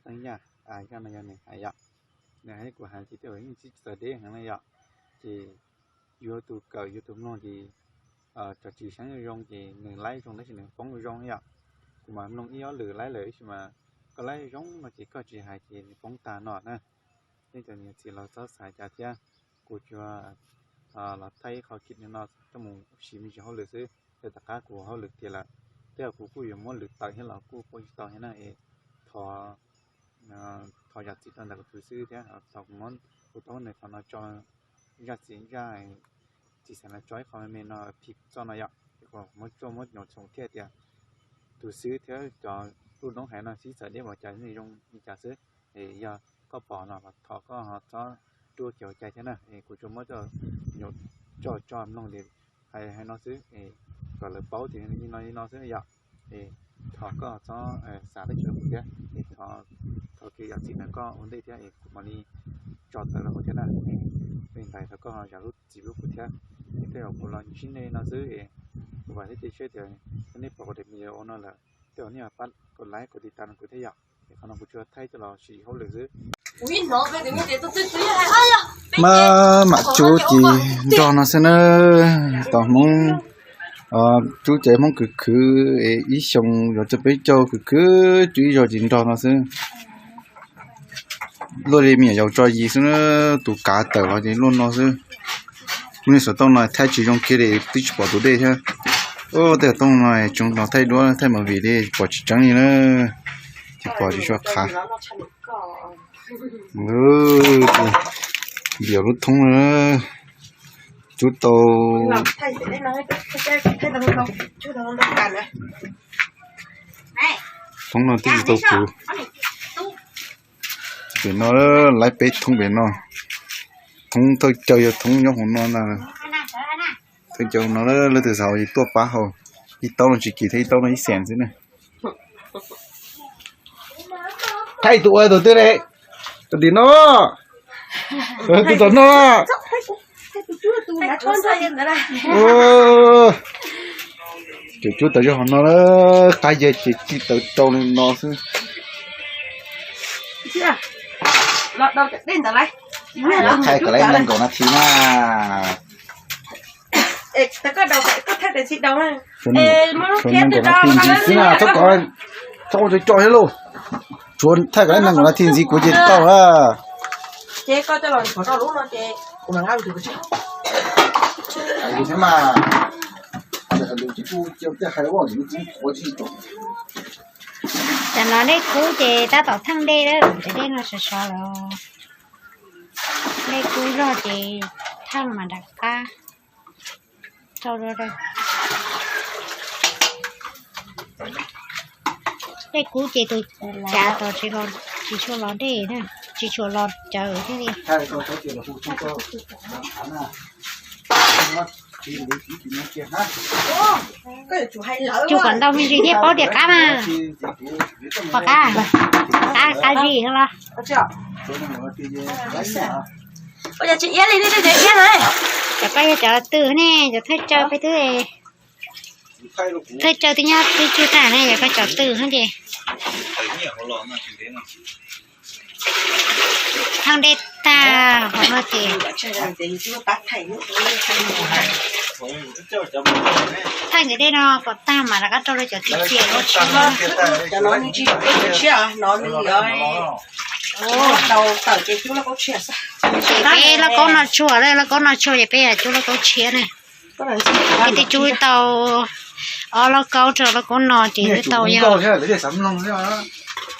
Teeb Yaj, zaj no yog nws hais yom. Nws hais kuv hais ces tej zaum yeej tsis txawv deb heev na yom. Ces yuav tus kawm yuav tus mloog ces Cov tsis zoo ces nws laib zoo tab sis nws poob zoo yom. Kuv mas mloog ib ob lwm laib lawm tab sis mas koj laib zoo no ces koj tsis hais ces nws poob tag no na. Nej cov niam txiv los txhob xav cas thiab. Kuv tsuas los thaij ib qho kis no coj mus siv me ntsis hauj lwm xwb, yog tom qab kuv hauj lwm tiav lawm, twb yog kuv kuj yuav muab lwm tawm thiab los kuj poob tsis tau thiab na es thov, thov zam txim rau ntawm kuv tus xwb thiab. Thaum kuv tau nws qhov no tso, zaj txim zaj txim xav no tso ib qho me me no phim txoj no yom, es kuv muab tsuaj muab nyuam txhoom thiab tias tus xwb thiab cov lub noob hais no sib txawm deb npaum cas zoo li cas xwb. Es yog koj pom no los thov koj ho txhob rub kev ua cai thiab na. Es kuv tsuas muab coj, nyuam coj tso mloog li hais hais no xwb, kom lawv paub tias li no li no xwb yom. Es thov koj txhob xav dab tsi rau kuv thiab, es thov kev zam txim ntawm koj ua ntej thiab es kuv mam li tso tawm rau kuv thiab na. Li ntawd thov koj zam lub txim rau kuv thiab. Es tej zaum kuv los ntsib nej no xwb es kuv vam thiab cia siab tias yog nej pom kuv daim video no lawm, tej zaum nej pab kuv like kuv tiv tam rau kuv thiab yom. Es qhov no kuv tsuas thaij coj los siv hauj lwm xwb. Maj mam cub ces nrog no xwb na. Tos Hmoob, cub ces Hmoob khwv khwv, ib xyoo yuav txog peb caug khwv khwv cub ib zaug ces nrog no xwb. Luaj li me nyuam yaus tso yis xwb na, tus kav tawm los ces luaj no xwb. Lub niag xov tooj no thaij tsis zoo kiag li twb tsis pom tus dej thiab. Tej xov tooj no tsoov los thaij duab thaij movie li pom tsis tseeb li na, tsis pom tsis tshua qhav. Npias lub thoob na, cub tau. Thoob no twb tsis tau kuv. Pem no lawv peb thoob pem no. Thoob thawj caw yog thoob nyob hauv no na. Thawj caw no lawv tus xav tuaj pab hau, ib taub no tsis kis thiab ib taub no ib xees xwb na. Thaij tus ua tus twg li? Tus tim no, tus tom no. Ces cub tawm zog hauv no, qab yawg ces cig tawm rau li no xwb. Thaij kom lawv nees nkaum nas this na. Nees nkaum nas this ntxiv xwb na, txhob ua co thiab lauj. Tsuav thaij kom lawv nees nkaum nas this ntxiv kuv ces tau a. Cov no dej kub ces tab tom thaij dej, cov dej no sov sov los dej kub zog ces thaij mas nram qab. Dej kub ces tus cav tod tsis tshua los dej, tsis tshua los cawv thiab li. Cug kom ntau me ntsis thiaj paub tias qab mas. Pom qab, qab qab zis no los. Cov koj yog cov twg ne, cov thawj caw peb twb, thawj caw twb nyob twb cug tag ne, yog koj cov twg no ces. Thaij dej tag hov no ces thaij ntawm dej no kom tag mas rov qab rau rau cov txiv txias ua tsheb. Ces peb lauj kaub no tshuav, lauj kaub no tshuav ces peb yuav cub lauj kaub tshiab ne. Peb twb cub tau ob lauj kaub rau lauj kaub no ces twb tau yog,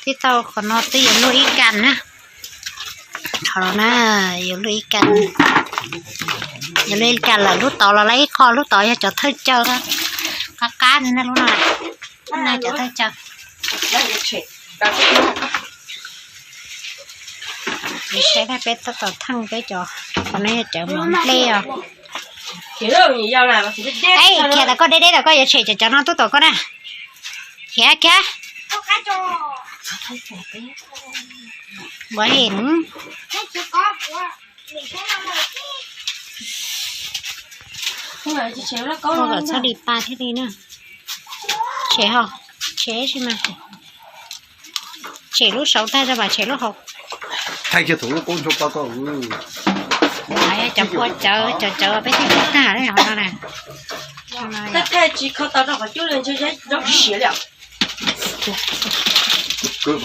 twb tau qhov no twb yuav luaj ib kas na. Qhov no na, yuav luaj ib kas, yuav luaj ib kas lawm. Lub tod los lawm ib qho, lub tod yog cov thawj caw qab qab li na, lub no na cov thawj caw. Saib peb tab tom thaij peb cov, qhov no yog cov mov nplej os. Khiav tau koj deb deb tau koj yuav tshem cov cov no tuaj tom koj na. Khiav khiav. Ua hem. Ua kom txhob di pa thiaj li na. Tshem ho, tshem tsis mas. Tshem lub saud tag rau mam tshem lub hauv. Thaij kiag thaum lub kaub ntsho pa ko. Cov pua cawv, cov cawv peb thiaj tag li hov no na. Thaj thaj tsis kho tau rau qhov cub li, ntshe zaub siav li. Tsaws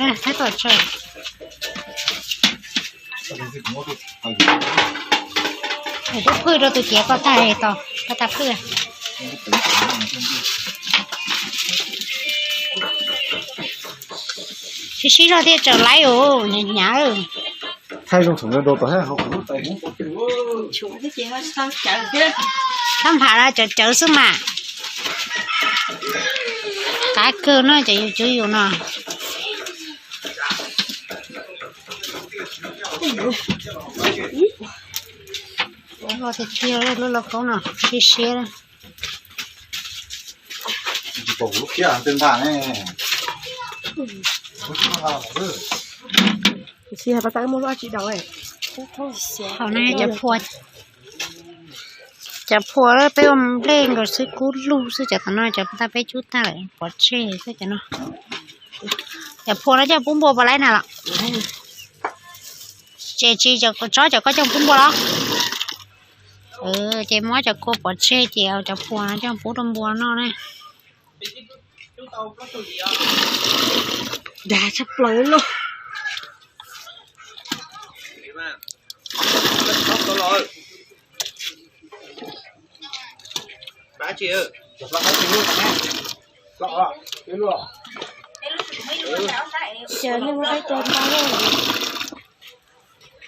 na, thaib tom tsaws. Tus phwj rau tus ciav koj tag tos, koj tag phwj. Sib sib zog thiaj tsaws laib os, hnyav hnyav. Thab npham no cov cawv xwb mas. Qab kawg no cov yus cov yus no. Loj tiag tiag lub lauj kaub no siab siab. Hauv no cov phua, cov phua peb ua nplej nkaus xwb kub lug xwb, cov tom no cov tag peb cub tag lawm pov tseg xwb cov no. Cov phua no coj pub npua puas laib na los? Ces tsis tsob cov koj coj pub npua los? Ces muab cov kua pov tseg ces cov phua no coj pub rau npua noj na. Dag tshaj plaws lauj.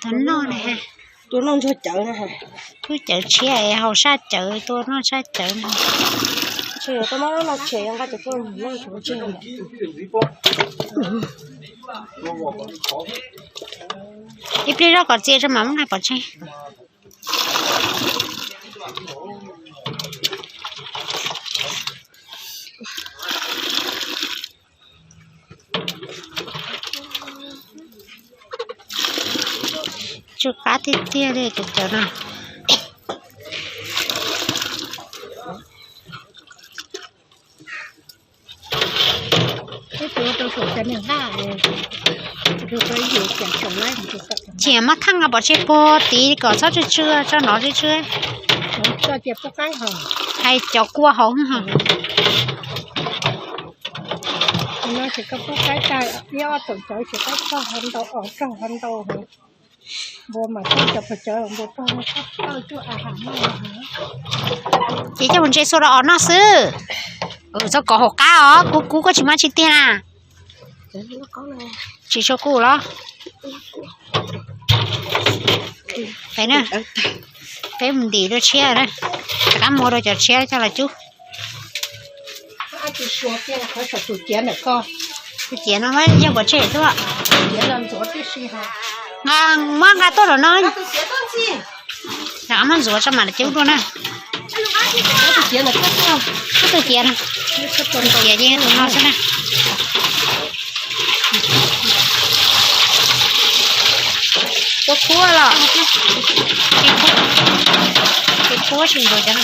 Tua noj na, tua noj ntsuag cawv na. Lub cawv tshiab es haus sab cawv, tua noj sab cawv na. Ib pliag zoj kom txia tso mam muab nqa pov tseg. Tsw qab tiag tiag li cov cawv no. Ces muab kheej nqa pov tseg puag tid kom txhob tsw tsw tso nov tsw tsw. Hais cov kua hauv. Ces coj mus ntse xua rau os noj xwb. Txhob kov hauv qab os, kub kub koj tsis muab tsis tiag na. Tsis tshua kub los? Peb mus ntim dua tshiab na, rov qab muab dua cov tshiab coj los cub. Tus ciav no yog pov tseg tuaj. Muab nqa tuaj los no. Muab ntxuav tso mam li cub dua na. Tus ciav no, tus ciav no, tus ciav ces tus no xwb na. Tua khuab los? Tua khuab tsis ntxuav cov no.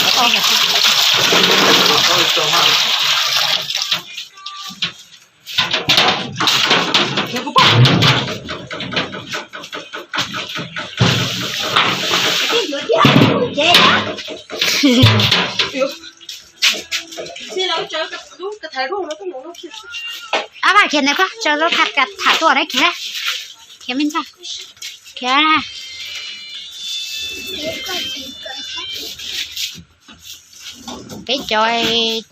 Ab, khiav ntawd koj, tsaws rau tham tuaj na, khiav, khiav me ntxhais, khiav. Peb cov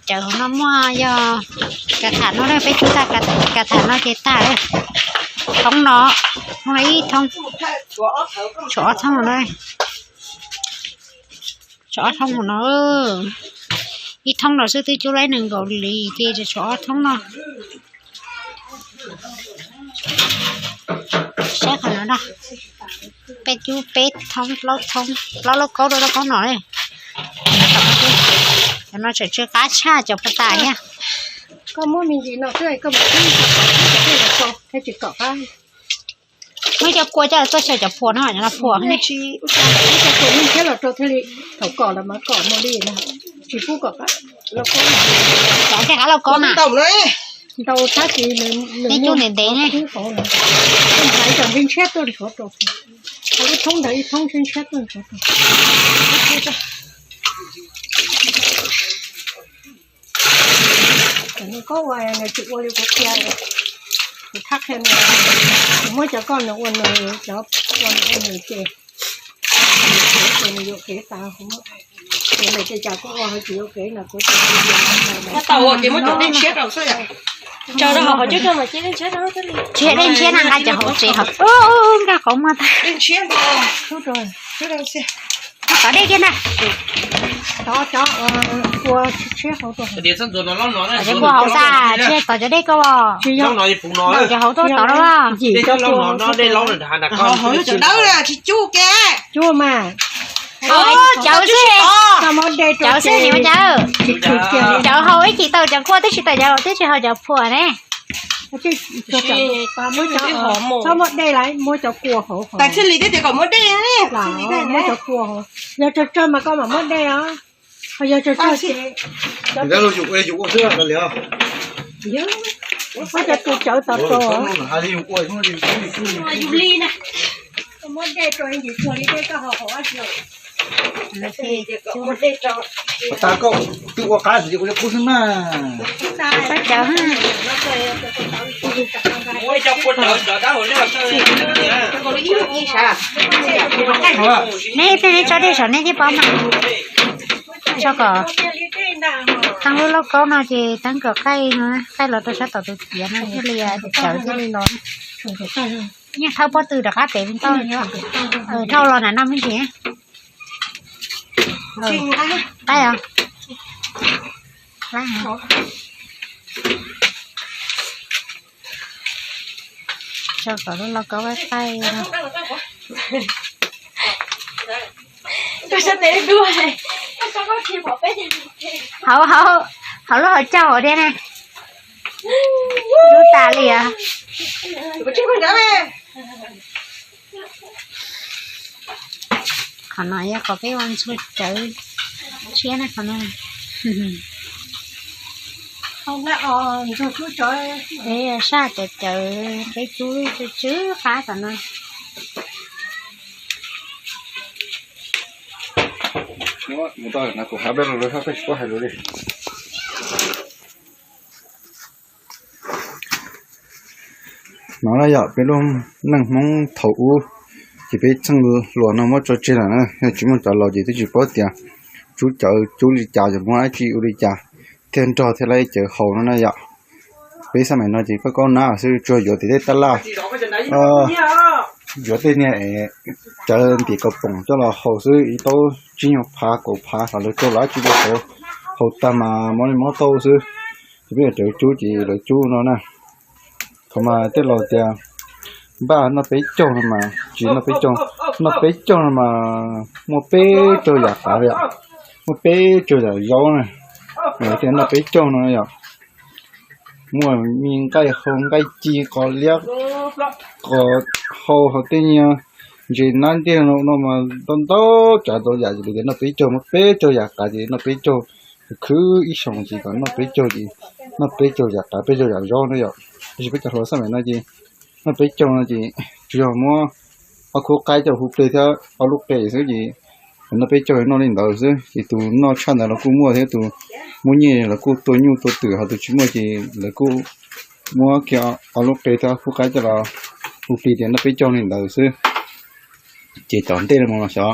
cawv hauv no muaj yog kav tham no, peb cub tag kav tham no ces tag. Thoob no, thoob no ib thoob, tshuav ob thoob no, tshuav ob thoob no. Ib thoob no xwb twb cub laib nees nkaum li ces tshuav ob thoob no. Saib qhov no, peb cub peb thoob plaub thoob, plaub lauj kaub rau lauj kaub no. Cov no tseem tsw qab tshaj cov puag tas thiab. Koj muab me ntsis no xwb koj mus tib, thiaj tsis kom qab. Muab cov kua coj los tuaj xyaw cov phua no, cov no phua ne. Tsis, ua cas cov phua yeej thiab los rau thiaj li, thaum kom los mas kom mus li no, tsis pub kom qab lauj kaub. Kom thiaj qab lauj kaub na. Ntau tab sis nws, nws cub ntev ntev ne. Hais kom ntshiab tuaj nrhiav rau, lub thoob ntawd ib thoob ntshiab ntshiab tuaj nrhiav rau. Nws koj ua nws tsis ua li kuv qhia, kuv thab qhia nws, kuv muab cov koj nws ua nws, cov ua nws ua nws ces, ces nws yuam kev tas huv. Ces nws ces cas kuv ua hauv tsis yuam kev no kuv tsis ua. Tsis yog dej ntshiab na, nqa cov hauv tsev hauv, nqa qhov muag tag. Tov dej kiag na. Cov kua hauv xwb, tsis tov cov dej koj os. Cov hauv tuaj tov na. Cov dawb tsis cub ke. Cawv xwb, cawv xwb, cawv hau ib chim tau cov kua twb tsis tau cov, twb tsis hau cov phuam ne. Txhob muab dej, muab cov kua hauv. Yog tsawg tsawg mas koj mam muab dej os. Yog tsawg tsawg ces muab cov tus cawv tod rau. Muab dej rau ib ntsis tuag li dej koj hau hauv dab tsi. Tag koj twb ua qab tis ua li qub xwb na. Neb thiaj li tso dej saum neb thiaj paub mas. Tso kom teeb lub lauj kaub no ces teeb kom qaij no, qaij los rau sab tom tus tiav no thiaj li cawv thiaj li los. Yeej thawb pob tw rov qab pem ntau. Dhau los nram no me ntsis. Qaib os. Tso kom lub lauj kaub qaij. Hauv, hauv lub hauv caug hauv thiab ne. Lub tas li os. Qhov no yog qhov peb ua ntxhua cawv tshiab na qhov no. Peb saj cawv cawv, peb cub tsw qab tom no. No na yog peb lub neej Hmoob thaum ub, ces peb txheej hluas no muab tso tseg lawm na, yog tsis muaj cov laus ces twb tsis paub tias cub cawv cub li cas, yog muab dab tsi ua li cas thiaj nrog thiaj laib cawv haus no na yom. Peb xab maim no ces koj kaub nab xwb, tsuas yuav tim tej tab laj, yuav tej niag cawv ntim kaus poom coj los haus xwb, ib taub tsib nyuag phav kaum phav, thaum lawv tau los dab tsi rau hauv, haus tag mas mob li mob taub xwb. Ces peb yuav cawv cub ces lawv cub no na. Thaum mas tej laus tias npaj noj peb caug no mas tsis noj peb caug, noj peb caug no mas muaj peb caug yam qav li os, muaj peb caug yam zaub na. Tias noj peb caug no yom, muaj me nqaij hau nqaij ci qos liab qos hau, hau tej nyuag ntses nab nteg no mas ntau ntau tsav ntau yam, ces lawv tias noj peb caug muaj peb caug yam qav, ces noj peb caug khwv ib xyoos ces kom noj peb caug ces noj peb caug yam qav peb caug yam zaub na yom. Tab sis peb cov hluas xab maim no ces noj peb caug no ces tsuas yog muab ob khub qaib coj hu plig thiab ob lub qe xwb ces noj peb caug noj li ntawd xwb. Ces tus noj tshaj ntawd los kuj muaj thiab, tus muaj nyiaj los kuj tua nyuj tua twm, ho tus tsis muaj ces lawv kuj muab kiag ob lub qe thiab ob khub qaib coj los hu plig tias noj peb caug li ntawd xwb. Ces tom ntej no los xyov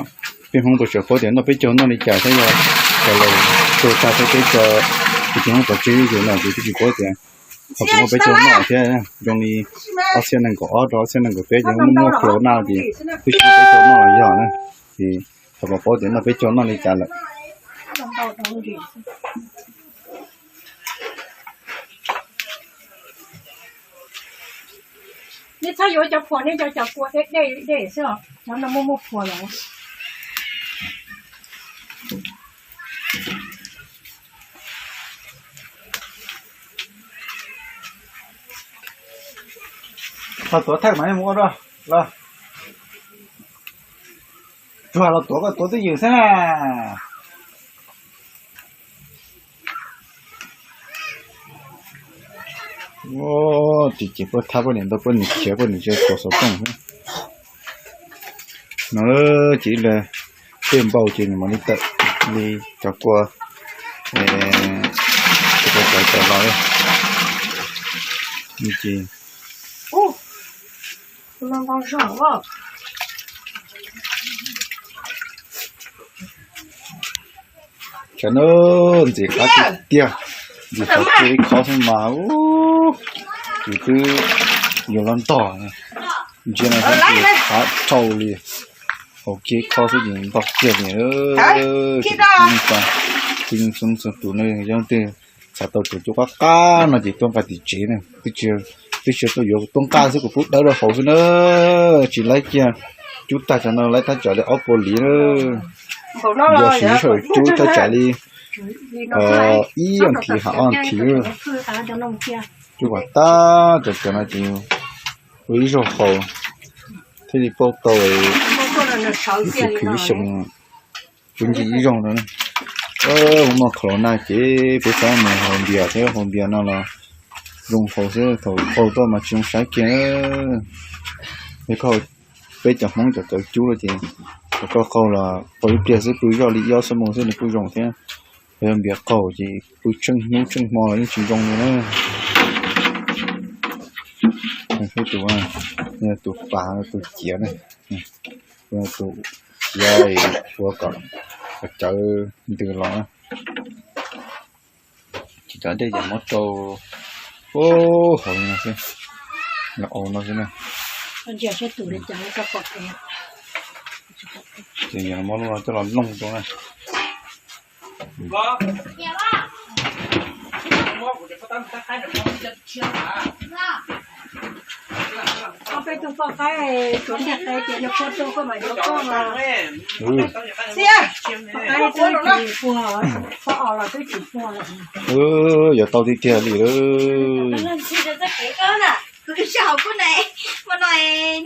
peb Hmoob puas tsawg paub tias noj peb caug noj li cas, thiab yog cov laus tuag tag thiab peb cov, peb cov Hmoob pov tseg no ces twb tsis paub tias thaum puas muaj peb caug noj thiab. Zoo li ob txhiab nees nkaum ob rau ob txhiab nees nkaum peb ces muaj muaj corona ces twb tsis muaj peb caug noj los yog na. Ces thaum puas paub tias noj peb caug noj li cas lawm. Nej txhob yuav cov phuam, nej cov cov kua dej dej xwb os, cov no muaj muaj phuam lawm. Ho tuav thawj mas mus ua rau los. Tsuag los tuav, koj tuav twj ywm xwb na. Ces ces puab thab puab niam ntau, puab niam khiav, puab niam tsis tuav xov tooj xwb. No ces ib le tej npau ces nws mam li tawm li cov kua, cov kua cov cov los. Ces tsam no ntxim qab tiag tiag, ntxim qab tiag li qhov xwb mas, tus twb yuav los ntog, ntsia no xwb qab dhau li, hauv kiag qhov xwb ces ntog kiag li. Tsis txhua tus ne, yog leej twg xav tau cov cub qab qab no ces tuaj nqa tim tsev na, twb tsis tuaj yuav, tuaj nqa xwb kuv pub dawb rau hauv xwb na. Tsis laib kiag, cub tag tsam no laib thaj tsam li ob puas liv na. Yog siv sawm cub thaj tsam li ib as thiv ha ob as thiv, cub kom tag cov cov no ces ua ib zaug haus thiaj li pauj tau ib khwv ib xyoo, cub ncig ib zaug no. Mus noj khaus los nag ces peb txhob mus haus npias thiab, haus npias no los zoo haus xwb, thaum qaug tuaj mas tsis zoo saib kiag. Yog koj, peb cov Hmoob cov cawv cub ces thaum koj qaug los qaug ib pliag xwb, pw zoj li ib ob xuab moos xwb nws kuj zoo thiab. Yog npias qaug ces pw tsheej hnub tsheej hmo los yeej tsis zoo li na. Tus, tus pas tus ciav na, tus ciav ua kom cawv ntws los na. Ces cov dej ces muab rau hauv no xwb, los au no xwb na. Ces yog muab lub no coj los looj rau na. Yuav tau tiag tiag li lawm. Kuv saib hauv kub na, ua no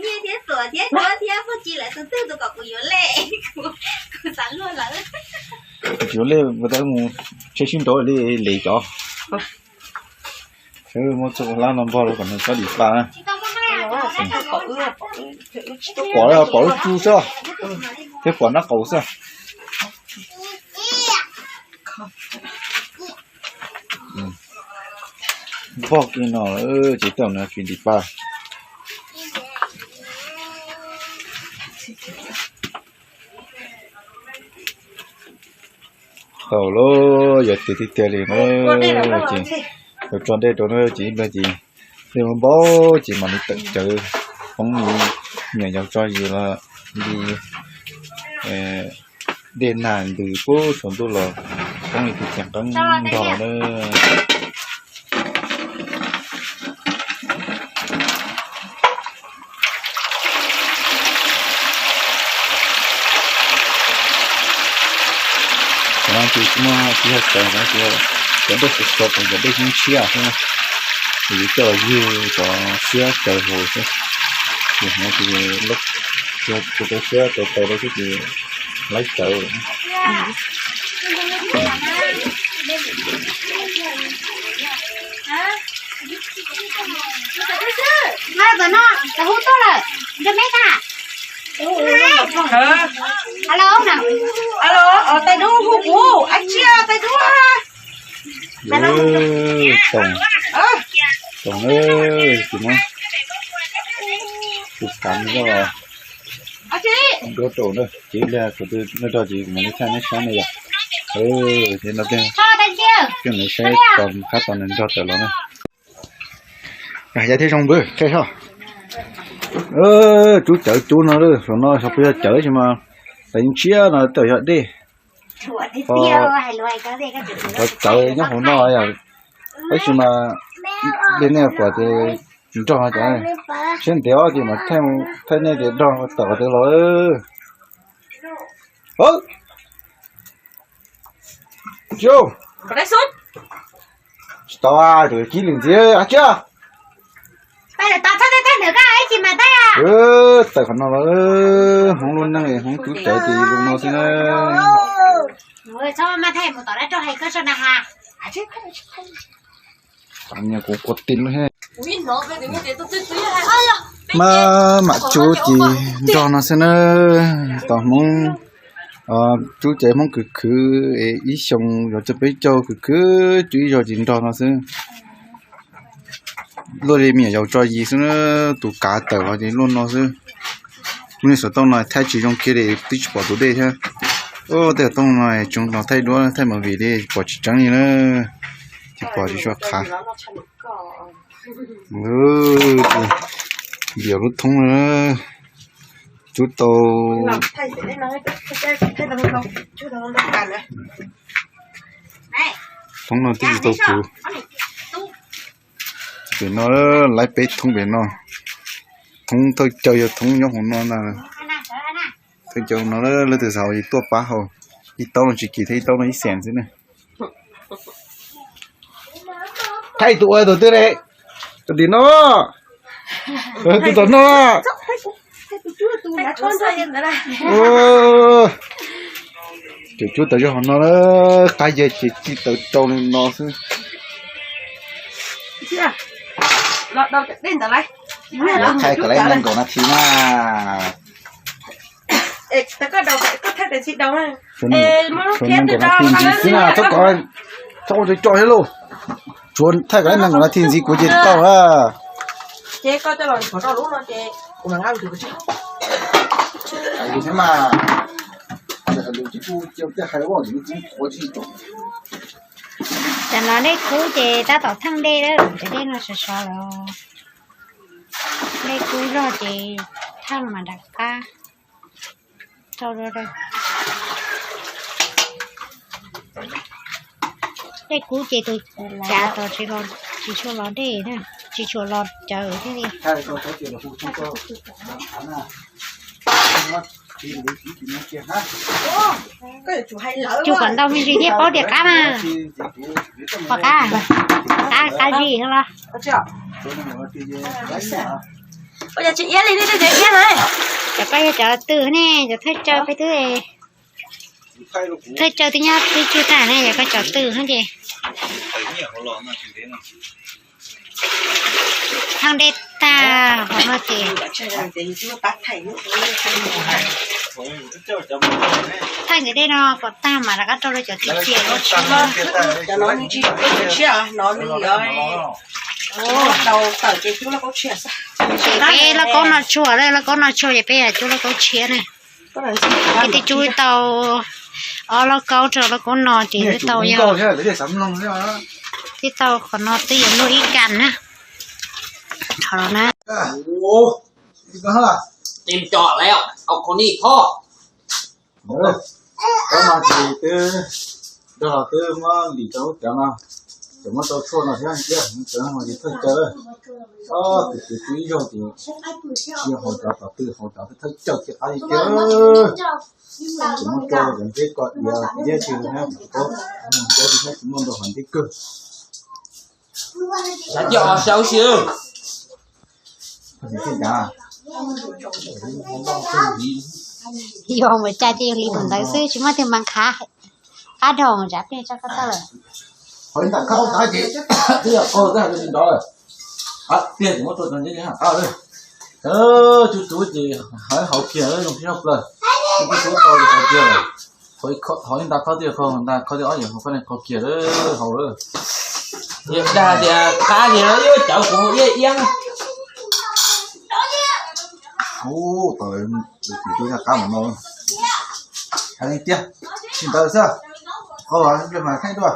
nyiaj thiab tuam thiab cuab thiab phooj ywg lawv tus twg tus kom kuv yuav lej, kuv xav luag lawm. Yuav lej ua tau mus tsheb sib nraud li les cov. Muab txhua hlab no npog rau kom nws txhob dim pa na. Pom, pom lub cub xwb, thiab pom nab qaus xwb. Npog kiag no ces tej zaum nws tsis dim pa. Tau lawm, yog tiag tiag li na, ces yuav tso dej rau na, ces ib pliag ces dej npau ces mam li tawm cawv poob li, nyiam yau tso yus los li dej nag ntws pub tsaus ntuj los poob li tus cev qeeb nrog na. Cov no ces tsis muaj tsis yog cawv no, cov dej sov sov, cov dej xyoob tshiab xwb na, ces yuav coj los yug cov siab cawv hauv xwb. Ces no ces tus tau siab tau tau rau xwb ces laib cawv. Alo, tais dub hu kuv, ab tsi, tais dub. Tsoom, tsoom, tsis muab tus kav nrog, nrog rau na, ces ib pliag kuv twb nrog ces kuv mam li thaij neb saib na yom. Ces no tej, coj nws saib tau qab tau nws nrog tawm los na. Yav thiab zoo npawg, qe soj. Rub cawv cub no, saum no xyov puas yog cawv tsis mas, tais yeej tshiab no tej zaum yog dej. Cov cawv nyob hauv no, tab sis mas dej nej pom ces nrog no cov, siab ntev os ces mas thaij nej tias nrog tawm qhov twg los. Tsis tau, tus kib lwm ntxiv, ab tsi. Tawm qhov no los, Hmoob lub neej Hmoob cub cawv ces zoo no xwb na. Kuv quas ti lub he. Maj mam cub ces nrog no xwb na. Tos Hmoob cub ces Hmoob khwv khwv, ib xyoo yuav tsawg peb caug khwv khwv cub ib zaug ces nrog no xwb. Luaj li me nyuam yaus tso yis xwb na, tus kav tawm los ces luaj no xwb. Lub niag xov tooj no thaij tsis zoo kiag li, twb tsis pom tus dej thiab. Tej xov tooj no tsoov los thaij duab thaij movie li pom tsis tseeb li na, tsis pom tsis tshua qhav. Npias lub thoob na, cub tau. Thoob no twb tsis tau kuv. Pem no, lawv peb thoob pem no. Thoob thawj caw yog thoob nyob hauv no na. Thawj caw no leej twg xav tuaj pab haus, ib taub no tsis kim thiab, ib taub no ib xees xwb na. Thaij tus ua tus twg ne? Tus tim no, tus tom no. Ces cub tawm zog hauv no, qab yag ces tsis tawm rau li no xwb. Thaij kom lawv nees nkaum nas this na. Nees nkaum nas this ntxiv xwb na, txhob ua tso thiab lauj. Tsuav thaij kom lawv nees nkaum nas this ntxiv kuv ces tau na. Tam no dej kub ces tab tom theej dej lawm, cov dej no sov sov lawm. Dej kub zog ces theej mas rov qab rau. Dej kub ces tus cav tod tsis tshua los dej, tsis tshua los cawv thiab li. Cug kom ntau me ntsis thiaj paub tias qab mas. Pom qab, qab, qab zis no los. Cov koj yog cov twg ne, cov thawj caw peb twb, thawj caw twb nyob twb tsuj tag ne, cov koj cov twg no ces. Theej dej tag hov no ces. Theej nkawd dej no kom tag mas rov qab rau rau cov twg cia. Ces peb lauj kaub no tshuav, lauj kaub no tshuav ces peb yuav cub lauj kaub tshiab na. Peb twb cub tau ob lauj kaub rau lauj kaub no ces twb tau yog, twb tau qhov no twb yuav luaj ib kas na. Qhov no na. Twb muab lim rau lub cov no, ces muab rau tshuaj no thiab, ces thawj caw lawm. Ob tug kwv tij ib zaug ces tsis yog haus cov tom tw, haus cov thawj caw ces qab li tiag. Ces muab rau cov nteb ko diav nteb tsis thiab, nteb tsis thiab tsis muaj ntau hom nteb kawg. Yog mus cai ces yog li tus ntawd xwb, tsis muaj twg mas qhab, qab dhau zam pliag tso koj tau lawm. Qhov li nram khab ua tav ces twb yog qau tag li nrov lawm. Tiag ces muab rau cov nteb qab lawm. Cub cub ces haus kiag zoo siab tshaj plaws. Cub cub tau ces haus kiag lawm. Qhov li nta khab twb yog kho, nta khab twb ob yam, koj ne kho kiag lawm, haus lawm. Dag tias qab ces no yuav cawv kuv iab iab. Ub, tau lawm, tus twg qab mas no. Hais li tiag, tsis ntawd xwb. Qau los pliag mas thaij dua.